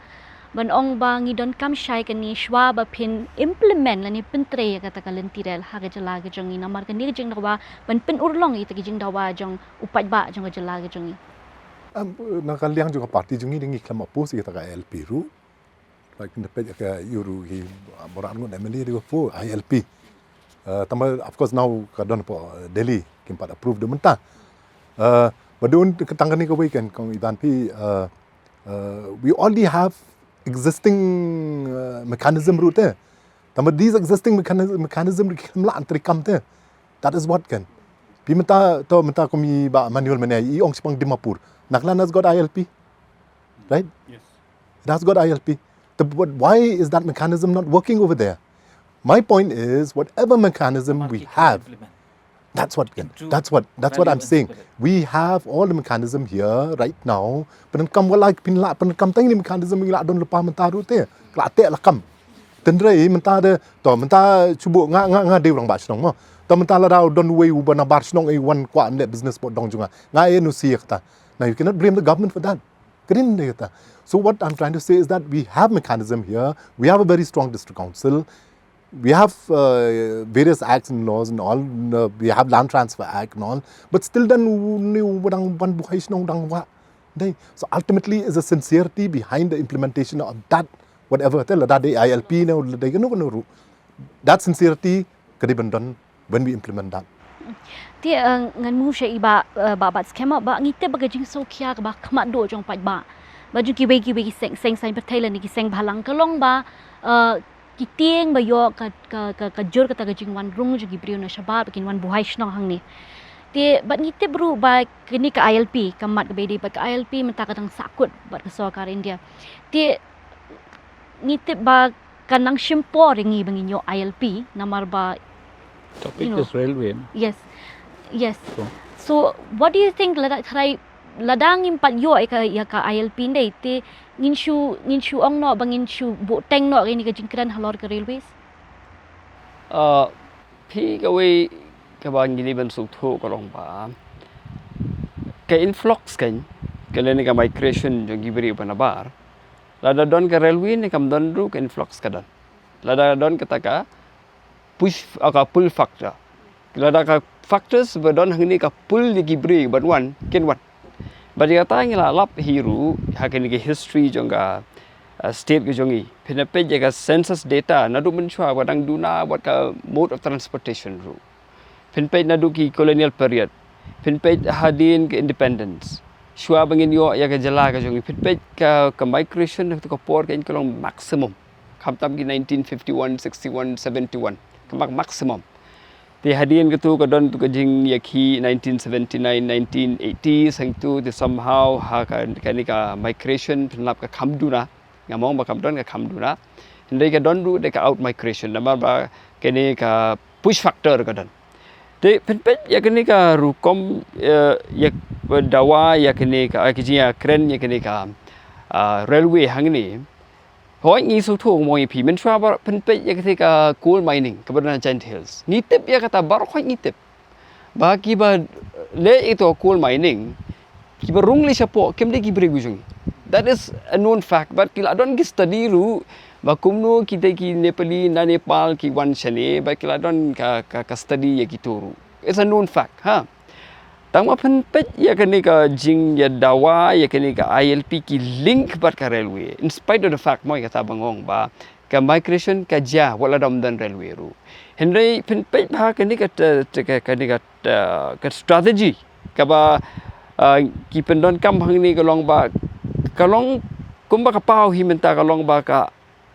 ban ong ba ngi donkam shai kane shuwa ba phin implement lane pyntrei ïa kata ka lynti rel ha ka jylla ka jong ngi, namar kane ka jingdawa ban pynurlong ïa kata ka jingdawa jong u paidbah jong ka jylla ka jong ngi. Um, na ka liang jong ka party jong ngi, ngi khlem oppose ïa kata ka I L P ruh. Like, ngi peit ïa ka ïu ruh ki, uh, baroh ngut M L A ruh ki oppose I L P. Uh, tangba, of course, now ka don hapoh, uh, Delhi, kim pat approve de mynta. Uh, ba dei un ka tang kane kawei kein, kong Ivan, phi, uh, uh, we already have existing, uh, mechanism ruh te. Tangba these existing mechanism, mechanism ruh ki khlem lah ban treikam te. That is what kein. Phi mynta, to mynta kum i Bah Manuel mynne, i ong shaphang Dimapur. Na ka liang has got I L P. Right? Yes. It has got I L P. The, but why is that mechanism not working over there? My point is, whatever mechanism we have, that's what, that's what, that's what I'm saying. We have all the mechanism here right now. Pyndonkam, wat la phin lah pyndonkam tang ïa kine mechanism, ngi lah don lypa mynta ruh te. Ka la teh lakam. Hynrei mynta de, to mynta shu buh nga, nga, nga dei u rangbah shnong mo. To mynta lada don uwei uba na bar shnong, eh, wan kwah leh business hapoh dong jong nga, nga ai N O C ïa kata. Now you cannot blame the government for that. Ka dei kata. So what I'm trying to say is that we have mechanism here. We have a very strong district council. We have, uh, various acts and laws and all. Uh, we have Land Transfer Act and all. But still, then, u, u, u dang ban buhai shnong dang wah. Dei. So ultimately, is a sincerity behind the implementation of that, whatever. Te lada dei I L P ne, lada dei kano kano ruh. That sincerity ka dei ban don when we implement that. Te, eh, ngan mut sha i Bah, eh, Bah Batskhem, Bah, ngi tip ba ka jingsngewkhia kaba khmat duh jong paidbah, ba jong kiwei kiwei ki seng, seng saiñ pyrthei lane ki seng bhalang, ka long ba, eh, ki tieng ba ïoh ka, ka, ka, ka jur kata ka jingwan rung jong ki briew na shabar ba kin wan buhai shnong hangne. Te bad ngi tip ruh ba kane ka I L P, ka mat kaba ïadei bad ka I L P mynta ka dang sahkut bad ka sorkar India. Te ngi tip ba kan nang shim por ïa ngi ba ngin ïoh I L P, namar ba, topic, you know, is railway, no? Yes. Yes. So, so what do you think, lada tharai, lada ngim pat ïoh ïa ka, ïa ka I L P ndei, te ngin shu, ngin shu ong noh ba ngin shu buh teng noh ïa kane ka jingkren halor ka railways? Uh, phi, kawei kaba ngi dei ban sngewthuh ka long ba ka influx kein, ka lane ka migration jong ki briew ba na bar, lada don ka railway ne kam don ruh, ka influx ka don. Lada don kata ka push, ah, ka pull factor. Lada ka factors ba don hangne ka pull ïa ki briew ban wan, kin wan. Bad ïa kata ngi la lap hi ruh ha kane ka history jong ka, ah, state ka jong ngi. Phin peit ïa ka census data naduh mynshuwa ba dang duna bad ka mode of transportation ruh. Phin peit naduh ki colonial period. Phin peit hadien ka independence. Shuwa ba ngin ïoh ïa ka jylla ka jong ngi, phin peit ka, ka migration ha katu ka por ka long maximum. Khamtam ki nineteen fifty-one, sixty-one, seventy-one. Ka mak-, maximum. Te hadien katu ka don tu ka jingïakhih nineteen seventy-nine, nineteen eighty, sangtu te somehow ha ka, kane ka migration phin lap ka kham duna. Ngam ong ba kam don ka kham duna. Hynrei ka don ruh de ka out migration, namar ba kane ka push factor ka don. Te phin peit ïa kane ka rukom, eh, ïa dawa ïa kane ka, eh, ka jingïakren ïa kane ka, ah, railway hangne. Hooid, ngi sngewthuh, mo, ngi, phi, mynshuwa ba phin peit ïa kane ka coal mining kaba don ha Jaintia Hills. Ngi tip ïa kata baroh, hooid, ngi tip. Ba kiba leh ïa ka coal mining, kiba rung lei shapoh kim dei ki briew jong ngi. That is a known fact, but ki la don ki study ruh ba kumno kita ki Nepali na Nepal ki wan shane ba ki la don ka, ka custody ïa kito ruh. It's a known fact, ha. Tang ba phin peit ïa kane ka jingïadawa ïa kane ka I L P ki link bad ka railway, in spite of the fact, mo, ïa kata ba nga ong ba ka migration ka jia wat la dom don railway ruh. Hynrei phin peit ba kane ka, ka, kane ka, ka strategy kaba, ah, ki pyndonkam hangne ka long ba, ka long kumba ka paw hi mynta, ka long ba ka,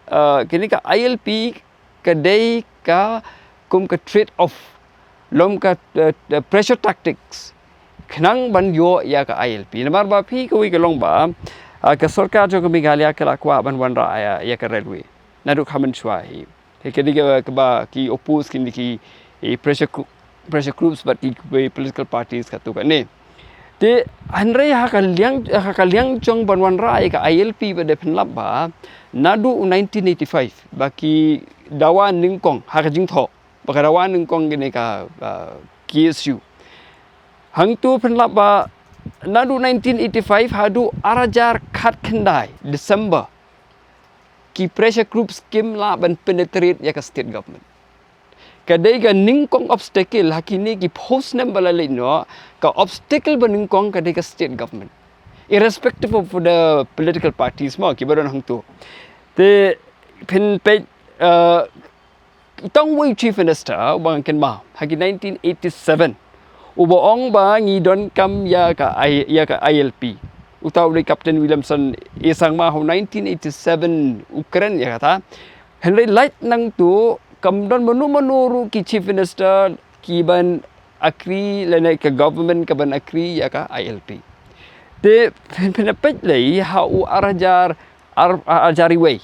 ah, kane ka I L P ka dei ka kum ka trade off, long ka, eh, eh, pressure tactics, khnang ban ïoh ïa ka I L P. Namar ba phi kawei ka long ba, ah, ka sorkar jong ka Meghalaya ka la kwah ban wanrah ïa, ïa ka railway naduh kha mynshuwa hi. Te ka dei kaba ki oppose kine ki, eh, pressure group, pressure groups bad ki, eh, political parties katto katne. Te hynrei ha ka liang, ha ka liang jong ban wanrah ïa ka I L P ba dei, phin lap ba naduh nineteen eighty-five ba ki dawa nyngkong ha ka jingthoh, ba ka dawa nyngkong kane ka, ah, K S U. Hangto phin lap ba naduh nineteen eighty-five haduh ar hajar khatkhyndai December, ki pressure groups kim lah ban penetrate ïa ka state government. Ka dei ka nyngkong obstacle ha kine ki post, namar ba la leit noh, ka obstacle ba nyngkong ka dei ka state government, irrespective of the political parties, mo, kiba don hangto. Te phin peit, eh, tang uwei u chief minister uba nga kynmaw ha ki nineteen eighty-seven, uba ong ba ngi donkam ïa ka I-, ïa ka I L P. Uta u dei Captain Williamson A Sangma, ha u nineteen eighty-seven u kren ïa kata. Hynrei lait nangto kam don mano mano ruh ki chief minister kiban agree lane ka government kaban agree ïa ka I L P. Te phin, phin peit lei ha u ar hajar, ar, ar hajar iwei.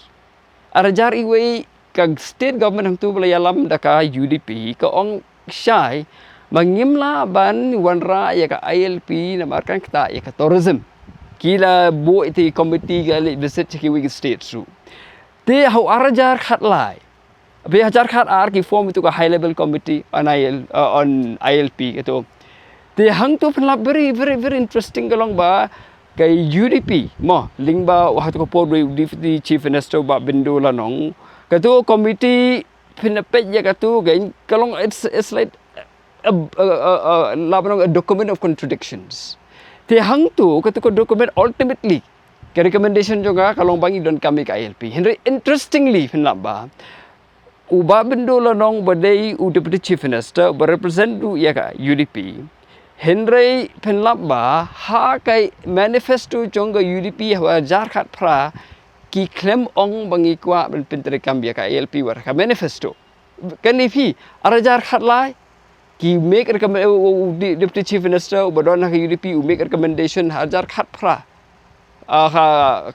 Ar hajar iwei ka state government hangto ba la ïalam da ka U D P ka ong shai ba ngim lah ban wanrah ïa ka I L P namar kan ktah ïa ka tourism. Ki la buh ïa ki committee ka leit visit sha kiwei ki state ruh. Te ha u ar hajar khatlai, ha u ar hajar khatar ki form ïa uto ka high level committee on I L, uh, on I L P kato. Te hangto phin lap, very, very, very interesting ka long ba ka U D P, mo, lyngba u, ha kato ka por u dei u deputy chief minister u Bah Bindo Lanong. Kato ka committee phin peit ïa kato ka, ka long, it's, it's like a, a, a, a, lah ban ong a document of contradictions. Te hangto kato ka document ultimately ka recommendation jong ka ka long ba ngi donkam ïa ka I L P. Hynrei interestingly phin lap ba u Bah Bindo Lanong ba dei u deputy chief minister ba represent ruh ïa ka U D P. Hynrei phin lap ba ha ka manifesto jong ka U D P ha u ar hajar khatphra ki khlem ong ba ngi kwah ban pyntreikam ïa ka I L P wat ha ka manifesto. Kane phi, ar hajar khatlai ki make recommend, u, u, u, de-, deputy chief minister uba don ha ka U D P u make recommendation ha u ar hajar khatphra. Ah, ha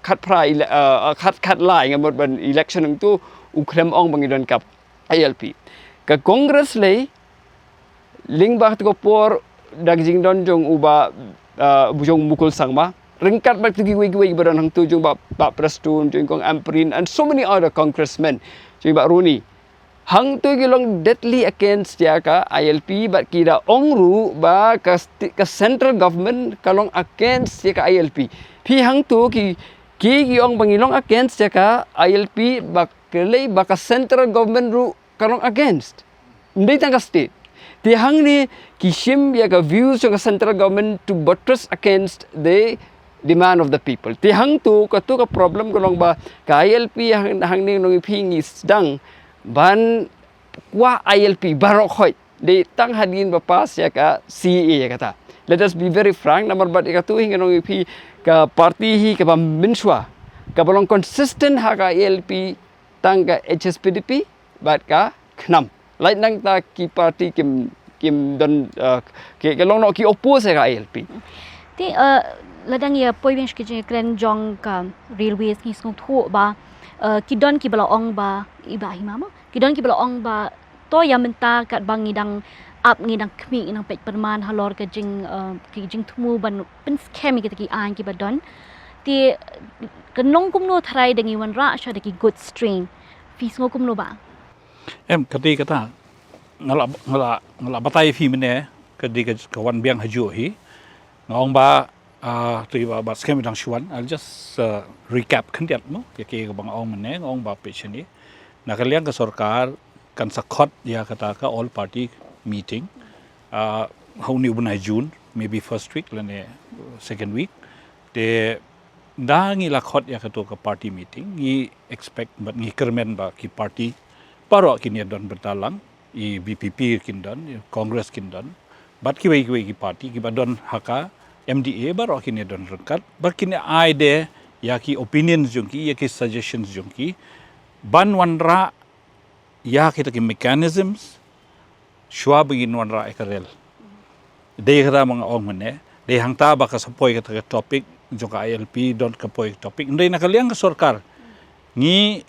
khatphra ele-, ah, ah, khat, khatlai, nga mut ban election hangto u khlem ong ba ngi donkam I L P. Ka Congress lei, lyngba kato ka por da ka jingdon jong u Bah, ah, jong u Mukul Sangma, ryngkat bad kiwei kiwei kiba don hangto, jong Bah, Bah Prestone, jong i Kong Ampareen and so many other congressmen, jong i Bah Rooney. Hangto ki long deadly against ïa ka I L P bad ki da ong ruh ba ka sti-, ka central government ka long against ïa ka I L P. Phi, hangto ki, ki, ki ong ba ngi long against ïa ka I L P ba ka lei ba ka central government ruh ka long against. Ym dei tang ka state. Te hangne ki shim ïa ka views jong ka central government to buttress against the demand of the people. Te hangto kato ka problem ka long ba ka I L P hang, hangne ngi ong ïa phi ngi sdang ban kwah I L P baroh khoit. Dei tang hadien ba pass ïa ka C A A ïa kata. Let us be very frank, namar ba ïa kato hi ngi ong ïa phi ka party hi kaba mynshuwa, kaba long consistent ha ka I L P tang ka H S P D P bad ka KHNAM. Lait nangta ki party kim, kim don, eh, ki, ki long noh ki oppose ïa ka I L P. Te, eh, lada ngi ïa poi biang sha ki jingkren jong ka railways ngi sngewthuh ba, eh, ki don kiba la ong ba, i Bah Hima mo, ki don kiba la ong ba to ïa mynta katba ngi dang ap, ngi dang khmih, ngi dang peit pyrman halor ka jing, eh, ki jingthmu ban pynskhem ïa kita ki aiñ kiba don. Te ka long kumno tharai da ngi wanrah shuwa da ki goods train. Phi sngew kumno bah? Em, kata kata nga la, nga la, nga la batai phi mynne, ka dei ka, ka wan biang hajuh hi. Nga ong ba Ah, to i Bah Batskhem i dang shu wan, I'll just uh, recap khyndiat mo ïa kaba nga ong mynne, nga ong ba peit shane. Na ka liang ka sorkar kan sa khot ïa kata ka all party meeting. Ah, ha une u bnai June, maybe first week lane second week. Te ynda ngi la khot ïa kato ka party meeting, ngi expect bad ngi kyrmen ba ki party baroh kin ïa don bynta lang, i VPP kin don, i Congress kin don, bad kiwei kiwei ki party kiba don ha ka MDA baroh kin ïa don ryngkat, bad kin ïa ai de ïa ki opinions jong ki, ïa ki suggestions jong ki, ban wanrah ïa kita ki mechanisms shuwa ba ngin wanrah ïa ka rel. Dei kata ba nga ong mynne, dei hangta ba ka sa poi kata ka topic jong ka ILP, don ka poi ka topic. Dei na ka liang ka sorkar, ngi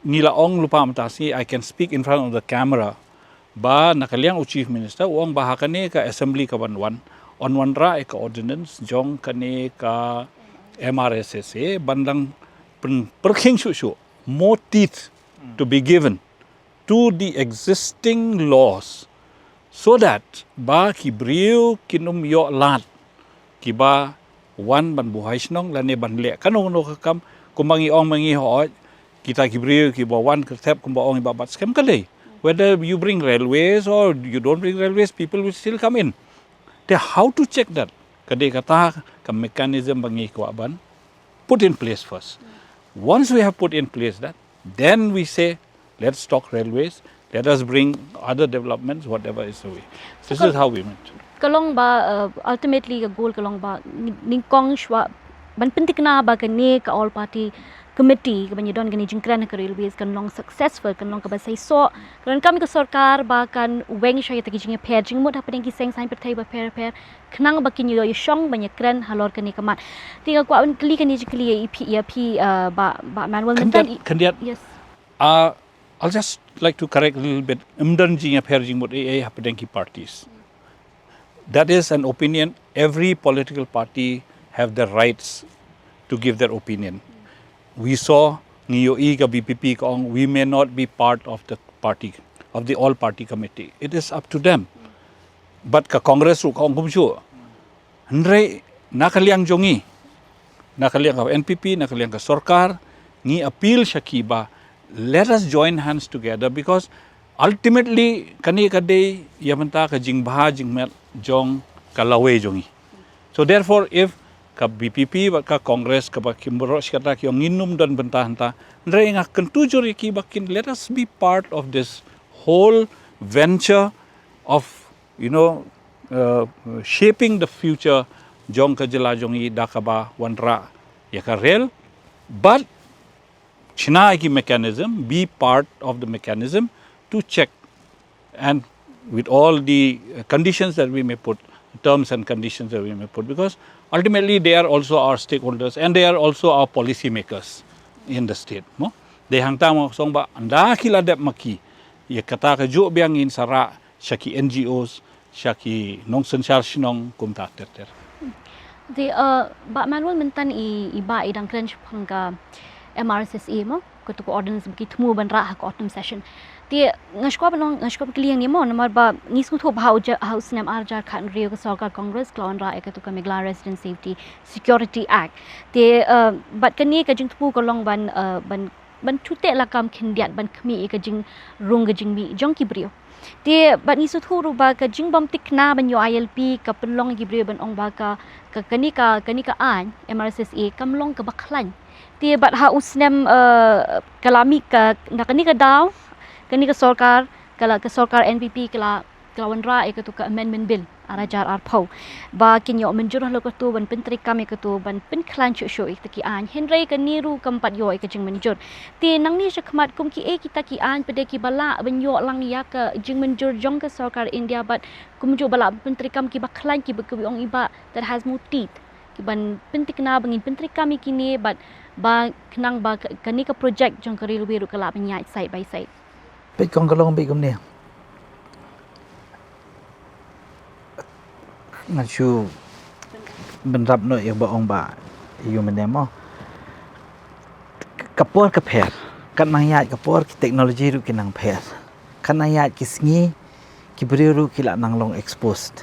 ngi la ong lypa mynta sngi, I can speak in front of the camera, ba na ka liang u Chief Minister u ong ba ha kane ka assembly ka ban wan, yn wanrah ïa ka ordinance jong kane ka MRSSA ban dang pyn- pyrkhing shuh shuh, more teeth to be given to the existing laws, so that ba ki briew kin ym ïoh lad kiba wan ban buhai shnong lane ban leh kano kano ka kam. Kumba ngi ong ma ngi, hooid, kita ki briew kiba wan kyrthep, kumba ong i Bah Batskhem, ka dei, whether you bring railways or you don't bring railways, people will still come in. Te how to check that? Ka dei kata ka mechanism ba ngi kwah ban put in place first. Once we have put in place that, then we say, let's talk railways, let us bring other developments, whatever is the way. This is how we meant. Ka long ba, uh, ultimately ka goal ka long ba nyngkong shuwa ban pyntikna ba kane ka all party committee ka ban ïa don kane jingkren ha ka railways kan long successful, kan long kaba seisoh, kan long kam ka sorkar ba kan weng shuwa ïa kita ki jingïapher jingmut hapdeng ki seng saiñ pyrthei bapher bapher, khnang ba kin ïa shong ban ïa kren halor kane ka mat. Te nga kwah ban kylli kane jingkylli ïa phi, ïa phi, uh, Bah, Bah Manuel Myntan. Khyndiat, khyndiat. Yes. Uh, I'll just like to correct a little bit. Ym don jingïapher jingmut ei ei hapdeng ki parties. That is an opinion. Every political party have the rights to give their opinion. We saw, ngi ïohi ka VPP ka ong, we may not be part of the party, of the all party committee. It is up to them. Bad ka Congress ruh ka ong kumjuh. Hynrei na ka liang jong ngi, na ka liang ka NPP, na ka liang ka sorkar, ngi appeal sha ki ba, let us join hands together, because ultimately kane ka dei ïa mynta ka jingbha jingmet jong ka lawei jong ngi. So therefore, if ka VPP bad ka Congress kaba kim baroh shi katta ki ong ngin ym don bynta hangta, hynrei nga kyntu jur ïa ki ba kin, let us be part of this whole venture of, you know, uh, shaping the future jong ka jylla jong ngi da kaba wanrah ïa ka rel. But shna ïa ki mechanism, be part of the mechanism to check, and with all the uh, conditions that we may put, terms and conditions that we may put, because ultimately they are also our stakeholders and they are also our policy makers in the state, no? Dei hangta ma song ba ynda ki la dep ma ki, ïa kata ka juh biang ngin sa rah sha ki NGOs, sha ki nongsynshar shnong kumta ter ter. Te, uh, Bah Manuel, myntan i, i Bah i dang kren shaphang ka MRSSA mo, kato ka ordinance ba ki thmu ban rah ha ka autumn session. Te nga sngewkwah ban ong, nga sngewkwah ban kylli hangne mo, namar ba ngi sngewthuh ba ha u ja-, ha u snem ar hajar khathynriew ka sorkar Congress ka la wanrah ïa kato ka Meghalaya Resident Safety Security Act. Te, uh, bad kane ka jingthmu ka long ban, uh, ban, ban shu teh lakam khyndiat ban khmih ïa ka jingrung ka jingmih jong ki briew. Te bad ngi sngewthuh ruh ba ka jingbym tikna ban ïoh ILP ka pynlong ïa ki briew ban ong ba ka, ka, kane ka, kane ka aiñ MRSSA kam long kaba khlaiñ. Te bad ha u snem, eh, ka la mih ka, na kane ka daw, kane ka sorkar, ka la, ka sorkar NPP ka la, ka la wanrah ïa kato ka Amendment Bill ar hajar arphew ba kin ïoh mynjur halor kato ban pyntreikam ïa kato ban pynkhlaiñ shuh shuh ïa kita ki aiñ. Hynrei kane ruh kam pat ïoh ïa ka jingmynjur. Te nangne shakhmat kum kiei kita ki aiñ pat de kiba lah ban ïoh lang ïa ka jingmynjur jong ka sorkar India bad kumjuh ba lah pyntreikam kiba khlaiñ, kiba, kiba ong i Bah, that has more teeth, kiban pyntikna ba ngin pyntreikam ïa kine bad ba khnang ba ka-, kane ka project jong ka railway ruh ka lah ban ïaid side by side. Peit kong, ka long beit kumne. Ngan shu bynrap noh ïa ba ong ba ïa u mynne mo. Ka por ka pher. Kat nang ïaid ka por, ki technology ruh ki nang pher. Kat nang ïaid ki sngi, ki briew ruh ki la nang long exposed.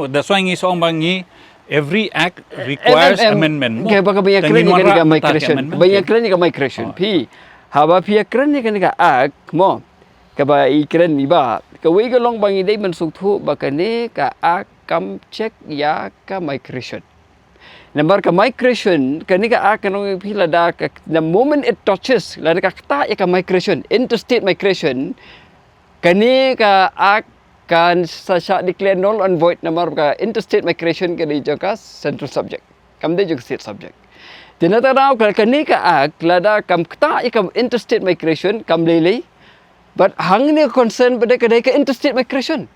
no, that's why ngi song ba ngi every act requires Em, em, em. amendment. Mo. Kaba, kaba ïa Ka kren ngin ïa kane wanrah ka mynta ka migration. amendment Ba ïa te. kren ïa ka migration. Oh. Phi. Haba phi ïa kren ïa kane ka act mo. Kaba i kren i ba. Kawei ka long ba ngi dei ban sngewthuh ba kane ka act kam check ïa ka migration. Namar ka migration, kane ka act kan ong ïa phi lada ka, the moment it touches, lada ka ktah ïa ka migration, interstate migration, kane ka act kan sa shah declare null and void namar ka interstate migration ka dei jong ka central subject. Kam dei jong ka state subject. Te na kata ka daw ka, kane ka act lada kam ktah ïa ka interstate migration kam lei lei. But hangne ka concern ba dei ka dei ka interstate migration.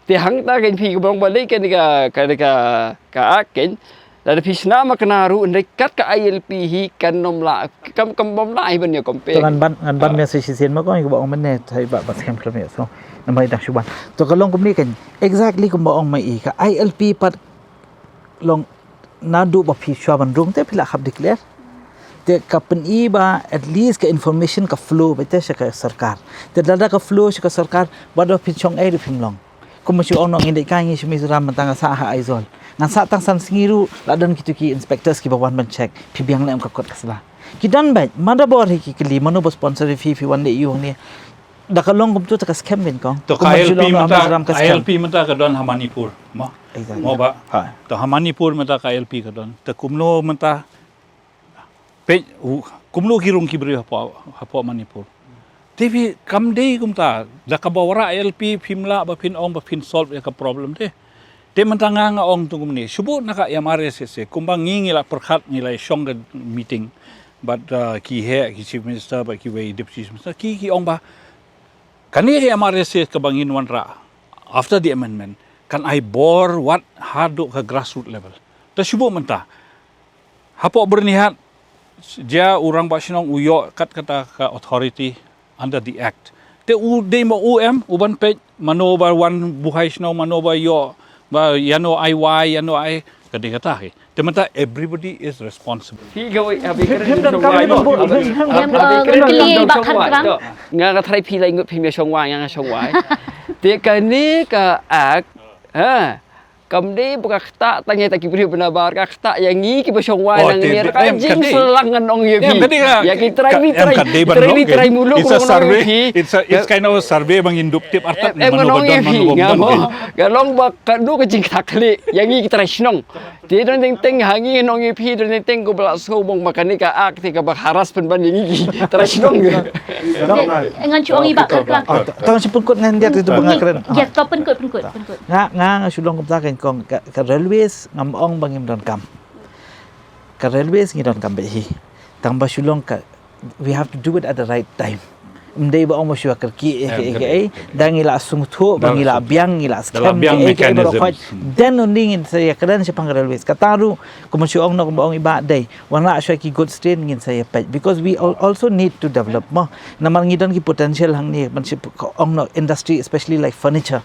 Te hangta kein phi kaba long balei kane ka, kane ka, ka act kein. Lada phi shna ma kane ruh hynrei kat ka I L P hi kan ym lah, kam, kam bym lah hi ban ïa compare. To ngan ban, ngan ban message shisien ma ko, kaba ong mynne thai ba, ba skhem khlem ïa so. Namar i dang shu ban. To ka long kumne kein. Exactly kumba ong ma i, ka I L P pat long naduh ba phi shuwa ban rung te phi la hap declare. Te ka pyni ba at least ka information ka flow beit te sha ka sorkar. Te lada ka flow sha ka sorkar, wat da phin shong ei ruh phim long. Kum shu ong nong, ngi dei ka ngi shu Mizoram mynta nga sah ha Aizawl. Ngan sah tang san sngi ruh la don kitu ki inspectors kiba wan ban check. Phi biang leh em ka kot ka sla. Ki don beit, ma da bor hi ki kylli, mano ba sponsor ïa phi, phi wan leh ïa u hangne. Da ka long kumtu te ka skhem kein kong. To ka Kum shu I L P long mynta, Mizoram ka skhem. I L P mynta ka don ha Manipur. Mo. Exactly. Mo ba. Ha. To ha Manipur mynta ka I L P ka don. Te kumno mynta peit, u, kumno ki rung ki briew hapoh, hapoh Manipur. Te phi kam dei kumta, da kaba wanrah I L P phim lah ba phin ong ba phin solve ïa ka problem te. Te mynta nga nga ong tu kumne, shu buh na ka M R S S A, kumba ngi ngi la pyrkhat ngi la shong ka meeting. Bad, uh, ki heh, ki chief minister, bad kiwei deputy chief minister, ki, ki ong ba kane ka M R S A kaba ngin wanrah after the amendment kan ai bor wat haduh ka grassroots level. Te shu buh mynta. Hapoh Byrnihat, jia u rangbah shnong u ïoh kat kata ka authority under the act. Te u dei ma u em, u ban peit, mano ba wan buhai shnong, mano ba ïoh, ba ïano ai wai, ïano ai, ka dei kata hi. Te mynta everybody is responsible. Phi kawei, ha, phi kren Him don kam, him don kam, him don kam. Him, uh, kylli ba khat kram. Nga nga trai phi lai ngut phi me shong wai, nga nga shong wai. Te kane ka act, ha, kam dei ba ka ktah tang ïa kita ki briew ba nabar, ka ktah ïa ngi kiba shong wai. Oh, nang te, ïa ka em, ka dei. Jingslang ngan ong ïa phi. Em, ka dei ka, ïa ki trai, ka, em, trai, ka dei ban trai, long, trai muluk, it's a survey, it's a, it's kind of a survey ba ngin dup tip artat. Em, em, mano ngan ong ba don, ïa phi, mano ba nga don, mo. Ka long ba ka dei ka jingktah khlieh ïa ngi ki trai shnong. Te don teng teng ha ngi nong ïa phi don teng teng ko ba la sngewbang ma kane ka act te kaba harass pynban ïa ngi ki trai shnong. Ngan shu ong i ba khat kram. Ah, tang shu pynkut ngan ïa tu ba nga kren. Ïa, to pynkut, pynkut, pynkut. Nga, nga, nga shu long kumta kein kong ka, ka railways ngam ong ba ngim don kam. Ka railways ngi don kam beit hi. Tang ba shu long ka we have to do it at the right time. Ym dei ba ong ba shu kyrkieh eh, eh, eh, eh, da ngi la sngewthuh ba ngi la biang, ngi la skhem, eh, eh, eh, ba khot. Then only ngin sa ïa kren shaphang railways. Kata ruh kumba shu ong noh, kumba ong i Bah dei, wanrah shuwa ki goods train ngin sa ïa peit, because we al-, also need to develop mo. Namar ngi don ki potential hangne ban shu ong noh industry, especially like furniture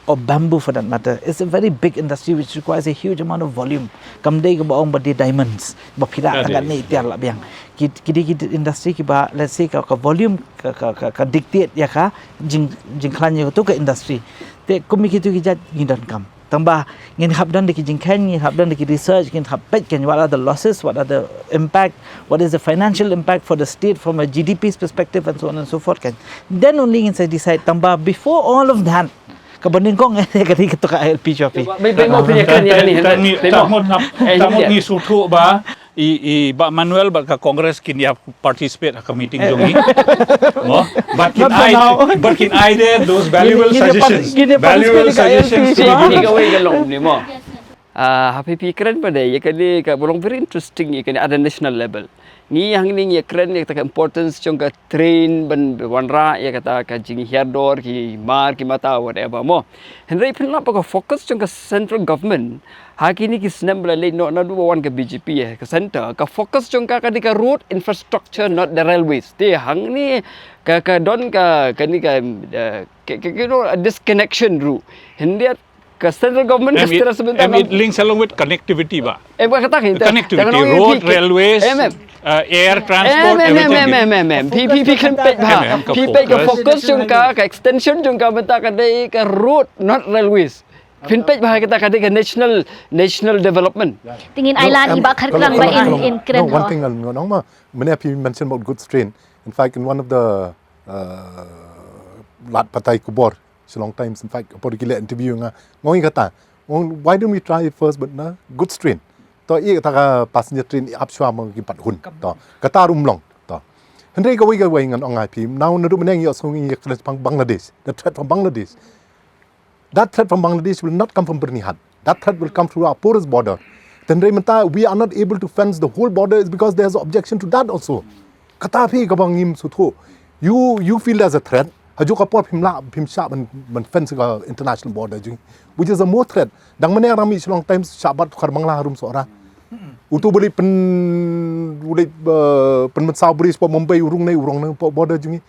or bamboo for that matter. It's a very big industry which requires a huge amount of volume. Kam dei kaba ong ba dei diamonds ba phi rah tang katne tiar la biang. Ki, ki dei ki industry kiba, let's say, ka, ka volume ka, ka, ka, ka dictate ïa ka jing, jingkhlaiñ ïa katu ka industry. Te kum ïa kitu ki jait ngi don kam. Tang ba ngin hap don da ki jingkheiñ, ngin hap don da ki research, ngin hap peit kein what are the losses, what are the impact, what is the financial impact for the state from a G D P's perspective and so on and so forth kein. Then only ngin sa decide. Tang ba before all of that, kaba nyngkong eh ka dei katu ka I L P shuwa phi. Bai, bai, mo phi ïa kren ïa kane, tang ngi, tang mut, tang mut ngi sngewthuh ba i, i Bah Manuel bad ka Congress kin ïa participate ha ka meeting jong ngi. Mo, but kin ai, but kin ai de those valuable suggestions. Valuable suggestions to the, kawei ka long ni mo. Ah, ha phi phi kren pat de ïa kane kaba long very interesting ïa kane at the national level. Ngi hangne ngi ïa kren ïa kata ka importance jong ka train ban wanrah ïa kata ka jinghiar dor ki mar ki mata whatever mo. Hynrei phin lap ba ka focus jong ka central government ha kine ki snem ba la leit noh naduh ba wan ka B J P ha ka centre, ka focus jong ka ka dei ka road infrastructure, not the railways. Te hangne ka, ka don ka, kane ka, eh, ka, ka, ka, you know, a disconnection ruh. Hynrei ka central government ka stress mynta, em, it links along with connectivity ba. Em, ka kata, connectivity, road, railways, uh, air transport, everything. Em, em, em, em, em. Phi, phi, phi kren peit bha. Phi peit ka focus jong ka, ka extension jong ka mynta ka dei ka road, not railways. Phin peit bha kata ka dei ka national, national development. Te ngin ai lad i Bah Kharkhrang ba in, in kren. No, one thing I'll, no, no, ma, mynne phi mention about goods train. In fact, in one of the, uh, lad pathai khubor Shillong Times, in fact, por ki leh interview nga, nga ong ïa kata. Nga ong, why don't we try it first, but na goods train. To, ïa kata ka passenger train ïa ap shuwa ma ki pat hun. To, kata ruh um long. To. Hynrei kawei kawei ngan ong ïa phi. Now naduh mynne ngi ïohsngew ïa ka threat from Bangladesh. The threat from Bangladesh. That threat from Bangladesh will not come from Byrnihat. That threat will come through our porous border. Hynrei mynta we are not able to fence the whole border is because there's objection to that also. Kata phi kaba ngim sngewthuh. You, you feel there's a threat. Hajuh ka por phim lah, phim shah ban, ban fence ka international border jong ngi, which is a more threat. Dang mynne nga mih Shillong Times, shah bat khar Bangla harum Sohra. Utu bali pyn, bali, uh, pynmynsaw bridge hapoh Mumbai, u rung ne, u rung ne hapoh border jong ngi.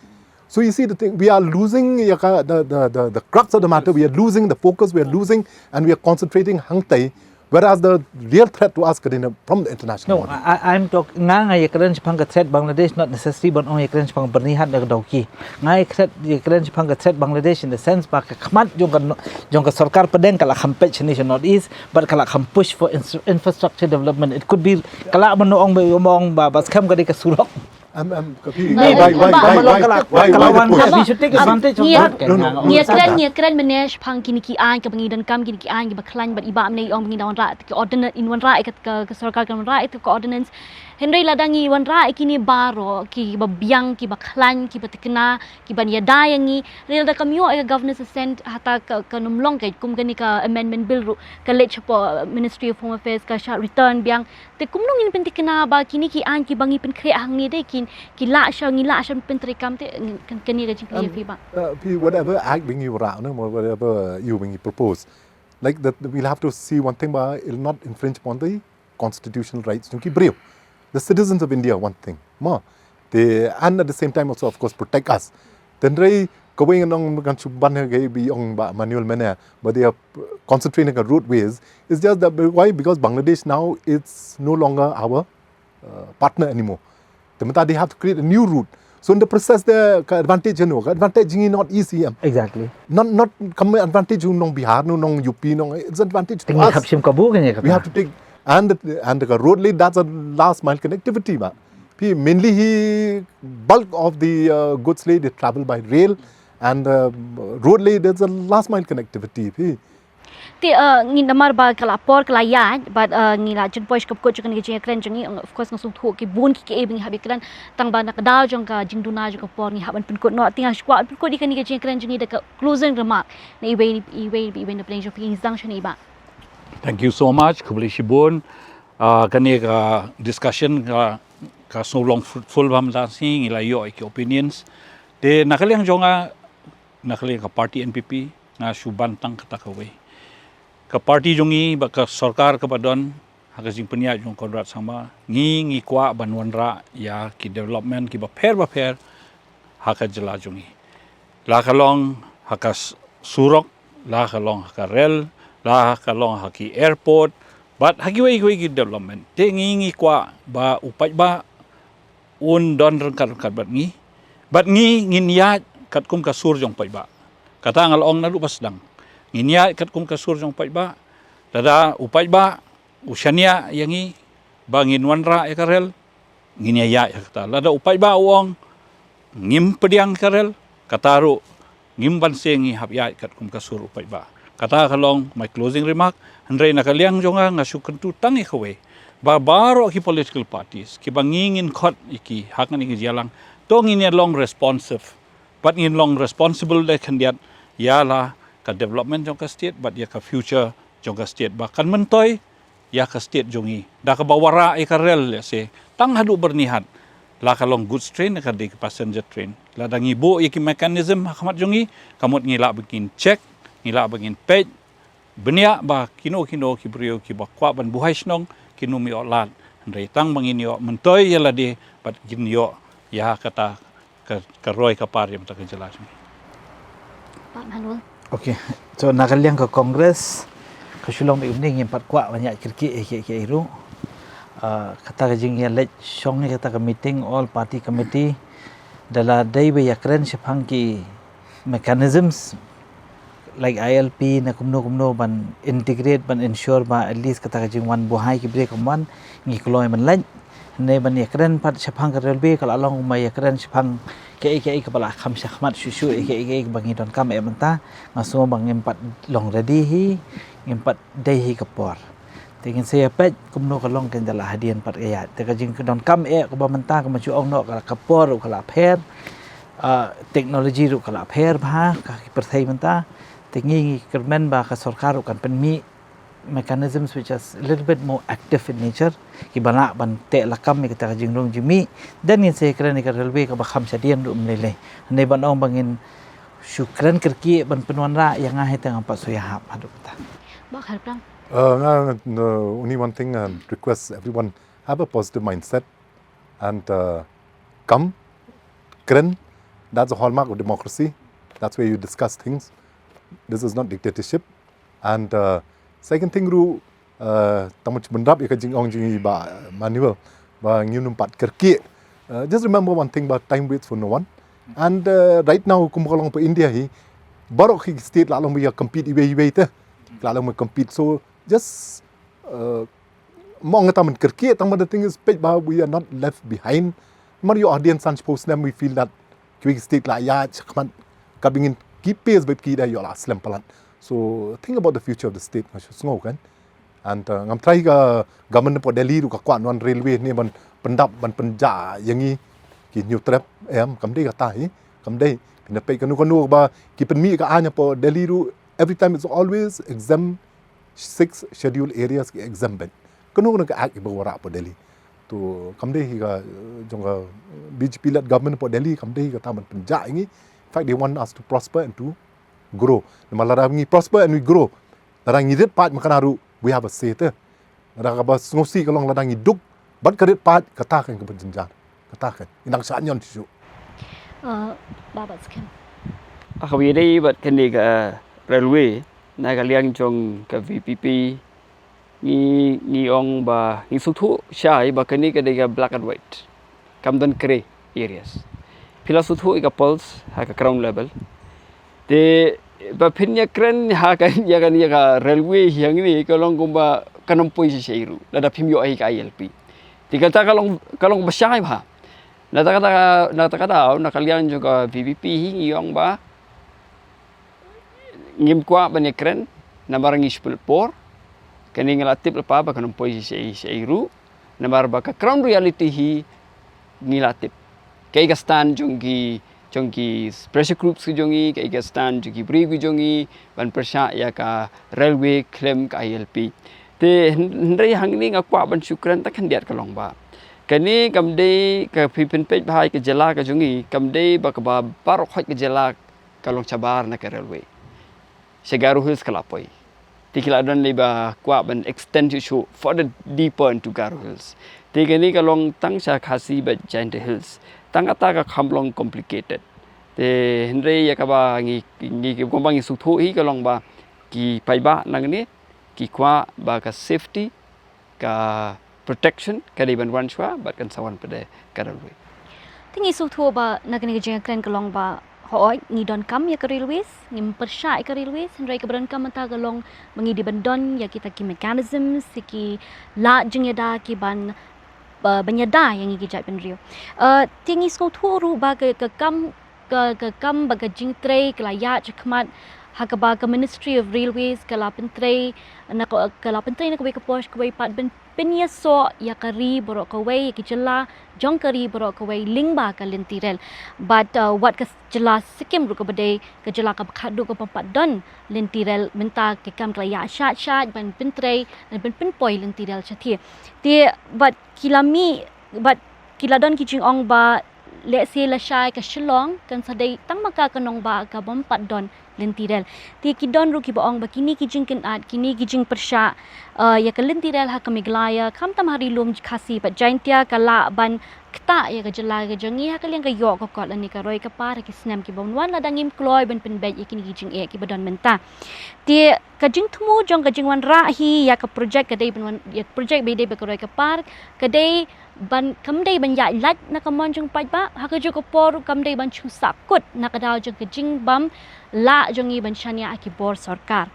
So you see the thing, we are losing ïa ka, the, the, the, the crux of the matter, we are losing the focus, we are losing, and we are concentrating hangtai. Whereas the real threat to us ka dei na from the international No, body. I, I- I'm talk nga nga ïakren shaphang ka threat Bangladesh, not necessary ban ong ïakren shaphang Byrnihat na ka Dawki. Nga ïakren ïakren shaphang ka threat Bangladesh in the sense ba ka khmat jong ka no- jong ka sorkar pdeng ka la kham peit shane sha North East, but ka la kham push for ins- infrastructure development. It could be ka la ban ong ba ong ba ba skhem ka dei ka surok. Am, am, ka phi, No, why, why, no, why, no, why, Malong why, ka la why, ka la why wan the push? we should take advantage of Ngi- that. No, no, no. Ngi ïakren, ngi ïakren mynne shaphang kine ki aiñ kaba ngi donkam, kine ki aiñ kiba khlaiñ bad i Bah Mane i ong ba ngi da wanrah ïa ka ordinance, in wanrah ïa ka, ka, ka sorkar kan wanrah ïa ka ordinance. Hynrei lada ngi wanrah ïa kine baroh kiba biang, kiba khlaiñ, kiba thikna, kiban ïada ïa ngi. Hynrei lada kam ïoh ïa ka governor's assent, hata ka, kan ym long, ka kum kane ka amendment bill ruh ka leit shapoh Ministry of Home Affairs, ka shah return biang. Te kumno ngin pynthikna ba kine ki aiñ kiba ngi pynkhreh hangne de kin ki lah sha, ngi lah sha pyntreikam? Te kan, kane ka jingkylli ïa phi Bah. Uh, phi, whatever act being you rah, no, whatever you being you propose, like that, we'll have to see one thing, ba it'll not infringe upon the constitutional rights jong ki briew, the citizens of India, one thing. Ma, they, and at the same time also, of course, protect us. Hynrei kawei ngan ong, ngan shu ban ha kaba ong Bah Manuel mynne, ba they are concentrating on roadways. It's just that, why? Because Bangladesh now, it's no longer our uh, partner anymore. Te mynta they have to create a new route. So in the process there, ka advantage, you know, ka advantage jong ngi North East E M. Exactly. Not, not ka advantage jong nong Bihar, nong, nong U P, nong, it's advantage to Te ngi us. Hap shim kabu kan ïa kata. We have to take, and the, and the road lane, that's a last mile connectivity, Bah. Phi, mainly hi, bulk of the uh, goods lane, they travel by rail, and uh, road lane, there's a last mile connectivity. Phi. Te uh, ngi namar ba ka la por ka la ïaid, but uh, ngi la jan poi sha ka pyrkhat jong kane ka jingïakren jong ngi. Of course nga sngewthuh ki bun ki kiei ba ngi hap ïakren, tang ba na ka daw jong ka jingduna jong ka por ngi hap ban pynkut noh. Te nga shu kwah pynkut ïa kane ka jingïakren jong ngi da ka closing remark na iwei iwei iwei na pdeng jong phi. Ngi sdang shane Bah. Thank you so much. Khublei shibun. Uh, kane ka discussion ka, ka sngewlong fruitful bha mynta ka sngi, ngi la ïoh ki opinions. Te na ka liang jong nga, na ka liang ka party N P P, nga shu ban tang kata kawei. Ka party jong ngi bad ka sorkar kaba don ha ka jingpynïaid jong Conrad Sangma, ngi ngi kwah ban wanrah ïa ki development kiba pher ba pher ha ka jylla jong ngi. La ka long ha ka s- surok, la ka long ha ka rel, la ka long ha ki airport, bad ha kiwei kiwei ki development. Te ngi ngi kwah ba u paidbah un don ryngkat ryngkat bad ngi. Bad ngi ngin ïaid katkum ka sur jong paidbah. Kata nga la ong naduh ba sdang. Ngin ïaid katkum ka sur jong paidbah. Lada u paidbah u shaniah ïa ngi ba ngin wanrah ïa ka rel, ngin ïa ïaid ha kata. Lada u paidbah u ong ngim pdiang ïa ka rel, kata ruh ngim banse, ngi hap ïaid katkum ka sur u paidbah. Kata ka long my closing remark. Hynrei na ka liang jong nga, nga shu kyntu tang ïa kawei, ba baroh ki political parties kiba ngi ngin khot ïa ki ha kane ka jingïalang, to ngin ïa long responsive. Bad ngin long responsible da khyndiat ïa la ka development jong ka state bad ïa ka future jong ka state, ba kan myntoi ïa ka state jong ngi. Da kaba wanrah ïa ka rel, let's say, tang haduh Byrnihat, la ka long goods train, ka dei ka passenger train. Lada ngi buh ïa ki mechanism ha khmat jong ngi, ka mut ngi lah ban kin check, ngi lah ban kin peit bniah ba kino kino ki briew kiba kwah ban buhai shnong, kino ym ïoh lad. Hynrei tang ba ngin ïoh myntoi ïa lade bad kin ïoh ïa kata ka, ka roi ka par ïa mynta ka jylla jong ngi. Bah Manuel. Okay. So na ka liang ka Congress, ka shu long ba ym dei, ngim pat kwah ban ïaid kyrkieh ïa kiei kiei ruh. Uh, kata ka jingïaleit shong ïa kata ka meeting, all party committee, da la dei ba ïakren shaphang ki mechanisms like I L P ne kumno kumno ban integrate, ban ensure ba at least kata ka jingwan buhai ki briew kam wan, ngi kloi ban leit. Hynrei ban ïakren pat shaphang ka railway, ka la long kumba ïakren shaphang kiei kiei kaba la kham shakhmat shuh shuh, kiei kiei kaba ngi donkam eh mynta. Nga sngew ba ngim pat long ready hi, ngim pat dei hi ka por. Te ngin sa ïa peit kumno ka long kan da la hadien pat ka ïaid. Te ka jingdonkam eh kaba mynta kumba ju ong noh ka la ka por ruh ka la pher. Ah, technology ruh ka la pher bha, ka ki pyrthei mynta. Te ngi ngi kyrmen ba ka sorkar ruh kan pynmih mechanisms which are a little bit more active in nature. Kiba lah ban teh lakam ïa kata ka jingrung jingmih. Then ngin sa ïa kren ïa ka railway kaba kham shadien ruh ym lei lei. Hynrei ban ong ba ngin shu kren kyrkieh ban pynwanrah ïa nga hi te ngam pat shu ïahap haduh mynta. Bah Kharplang. Uh, nga, uh, only one thing, um, request everyone have a positive mindset and, uh, come, kren. That's a hallmark of democracy. That's where you discuss things. This is not dictatorship. And, uh, second thing ruh, uh, tang mynta ban rap ïa ka jingong jong i Bah Manuel ba ngim pat kyrkieh. Uh, just remember one thing, ba time waits for no one. And, uh, right now kum ka long pa India hi, baroh ki state la long ba ïa compete iwei iwei te. La long ba compete. So just, uh, mong ta man kyrkieh, tang ba the thing is peit ba we are not left behind. Mar ïoh hadien san shiphew snem we feel that kiwei ki state la ïaid shakhmat, ka bingin keep pace bad ki da ïoh la slem palat. So think about the future of the state, nga shu sngew kan. And, uh, ngam trai ka government pa Delhi ruh ka kwah wan railway ne ban pyndap ban pynjah ïa ngi ki Hynñiewtrep, em, kam dei kata hi, kam dei. Pynda peit kano kano ba ki pynmih ka aiñ pa Delhi ruh, every time it's always exempt, six schedule areas ki exempt ban. Kano kano ka act ba wanrah pa Delhi. To kam dei hi ka, uh, jong ka B J P led government pa Delhi, kam dei hi kata ban pynjah ïa ngi. In fact, they want us to prosper and to grow. Namar lada ngi prosper and we grow, lada ngi rit paid ma kane ruh, we have a say te. Lada kaba sngewsih ka long lada ngi duk bad ka rit paid, kata kan kaba jynjar. Kata kan. Ngi nang shah ñion shuh. Uh, Bah Batskhem. Ah, kaba ïadei bad kane ka railway, na ka liang jong ka V P P, ngi, ngi ong ba ngi sngewthuh shai ba kane ka dei ka black and white. Kam don grey areas. Phi la sngewthuh ïa ka pulse ha ka ground level. Te ba phin ïa kren ha ka, ïa ka, ïa ka railway hangne ka long kumba kan ym poi shisha ruh lada phim ïoh ïa ka I L P. Te kata ka long, ka long ba shai bha. Na kata, na kata, na ka liang jong ka V P P hi ngi ong ba ngim kwah ban ïa kren namar ngi shu pynlut por. Kane ngi la tip lypa ba kan ym poi shisha, shisha ruh. Namar ba ka ground reality hi ngi la tip. Kaei ka stand jong ki, jong ki pressure groups ki jong ngi, kaei ka stand jong ki briew ki jong ngi ban pyrshah ïa ka railway khlem ka I L P. Te hyn-, hynrei hangne nga kwah ban shu kren tang khyndiat ka long ba kane kam dei, ka phi pynpeit bha ïa ka jylla ka jong ngi, kam dei ba kaba baroh khoit ka jylla ka long shabar na ka railway. Sha Garo Hills ka la poi. Te ki la don lei ba kwah ban extend shuh shuh further deeper into Garo Hills. Te kane ka long tang sha Khasi bad Jaintia Hills. Tang kata ka kham long complicated. Te hynrei ïa kaba ngi, ngi, kumba ngi sngewthuh hi ka long ba ki paidbah nangne ki kwah ba ka safety, ka protection ka dei ban wan shuwa bad kan sa wan pat da ka railway. Te ngi sngewthuh ba na kane ka jingkren ka long ba hooid ngi donkam ïa ka railways, ngim pyrshah ïa ka railways, hynrei kaba donkam mynta ka long ba ngi dei ban don ïa kita ki mechanisms, ïa ki lad jingïada ki ban, ba, ban ïada ïa ngi ki jaitbynriew. Uh, te ngi sngewthuh ruh ba ka, ka kam ka, ka kam bad ka jingtrei ka la ïaid shakhmat ha kaba ka Ministry of Railways ka la pyntrei na ka, ka la pyntrei na kawei ka por sha kawei pat ban pynïasoh ïa ka ri baroh kawei, ïa ki jylla jong ka ri baroh kawei lyngba ka lynti rel. Bad, uh, wat ka jylla Sikkim ruh kaba dei ka jylla kaba khatduh kaba ym pat don lynti rel, mynta ka kam ka la ïaid shad shad ban pyntrei, ban pynpoi lynti rel shathie. Te bad ki la mih, bad ki la don ki jingong ba lehse lashai ka Shillong kan sa dei tang ma ka ka nongbah kaba ym pat don lynti rel. Te ki don ruh kiba ong ba kine ki jingkynad, kine ki jingpyrshah, uh, ïa ka lynti rel ha ka Meghalaya, khamtam ha ri lum Khasi bad Jaintia, ka lah ban ktah ïa ka jylla ka jong ngi ha ka liang ka ïoh ka kot lane ka roi ka par ha ki snem kiba wan, lada ngim kloi ban pynbeit ïa kine ki jingeh kiba don mynta. Te ka jingthmu jong ka jingwanrah hi ïa ka project ka dei ban wan, ïa ka project ba dei ba ka roi ka par, ka dei ban, kam dei ban ïaid lait na ka mon jong paidbah, ha kajuh ka por ruh kam dei ban shu sahkut na ka daw jong ka jingbym lah jong ngi ban shaniah ha ki bor sorkar.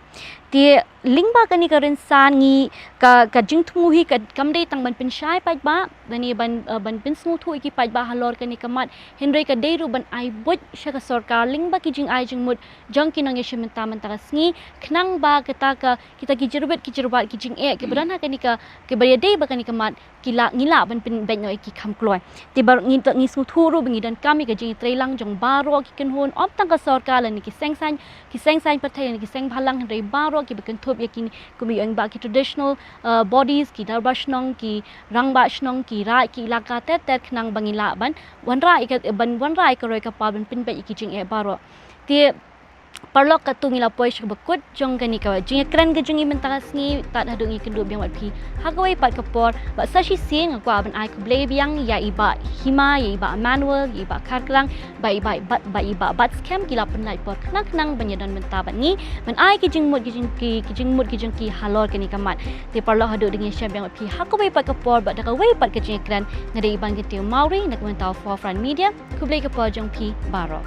Te lyngba kane ka rynsan ngi, ka, ka jingthmu hi ka, kam dei tang ban pynshai paidbah, lane ban, uh, ban pyn sngewthuh ïa ki paidbah halor kane ka mat, hynrei ka dei ruh ban ai buit sha ka sorkar lyngba ki jingai jingmut jong ki nongïashim bynta mynta ka sngi, khnang ba kata ka, kita ki jingrwit ki jingrwat ki jingeh kiba don ha kane ka, kiba ïadei bad kane ka mat, ki lah, ngi lah ban pynbeit noh ïa ki kham kloi. Te baroh ngi, ngi sngewthuh ruh ba ngi donkam ïa ka jingïatreilang jong baroh ki kynhun, ym tang ka sorkar lane ki seng saiñ, ki seng saiñ pyrthei lane ki seng bhalang, hynrei baroh kiba kynthup ïa kine, kum ïa ong ba ki traditional, uh, bodies, ki dorbar shnong, ki rangbah shnong, ki raid, ki ilaka ter ter, khnang ba ngi lah ban wanrah ïa ka, ban wanrah ïa ka roi ka par ban pynbeit ïa ki jingeh baroh. Te paralok, katto ngi la poi sha kaba kut jong kane ka jingïakren ka jong ngi mynta ka sngi, tad haduh ngi kynduh biang bad phi ha kawei pat ka por. Bad sa shisien nga kwah ban ai khublei biang ïa i Bah Hima, ïa i Bah Emmanuel, ïa i Bah Kharkrang, bad i Bah, bad, bad i Bah Batskhem, ki la pynlait por khnang khnang ban ïadon bynta bad ngi, ban ai ki jingmut ki jong ki, ki jingmut ki jong ki halor kane ka mat. Te paralok, haduh da ngi ïashem biang bad phi ha kawei pat ka por bad da kawei pat ka jingïakren, nga dei i Bangkyntew Mawrie na ka bynta Forefront Media. Khublei ka por jong phi baroh.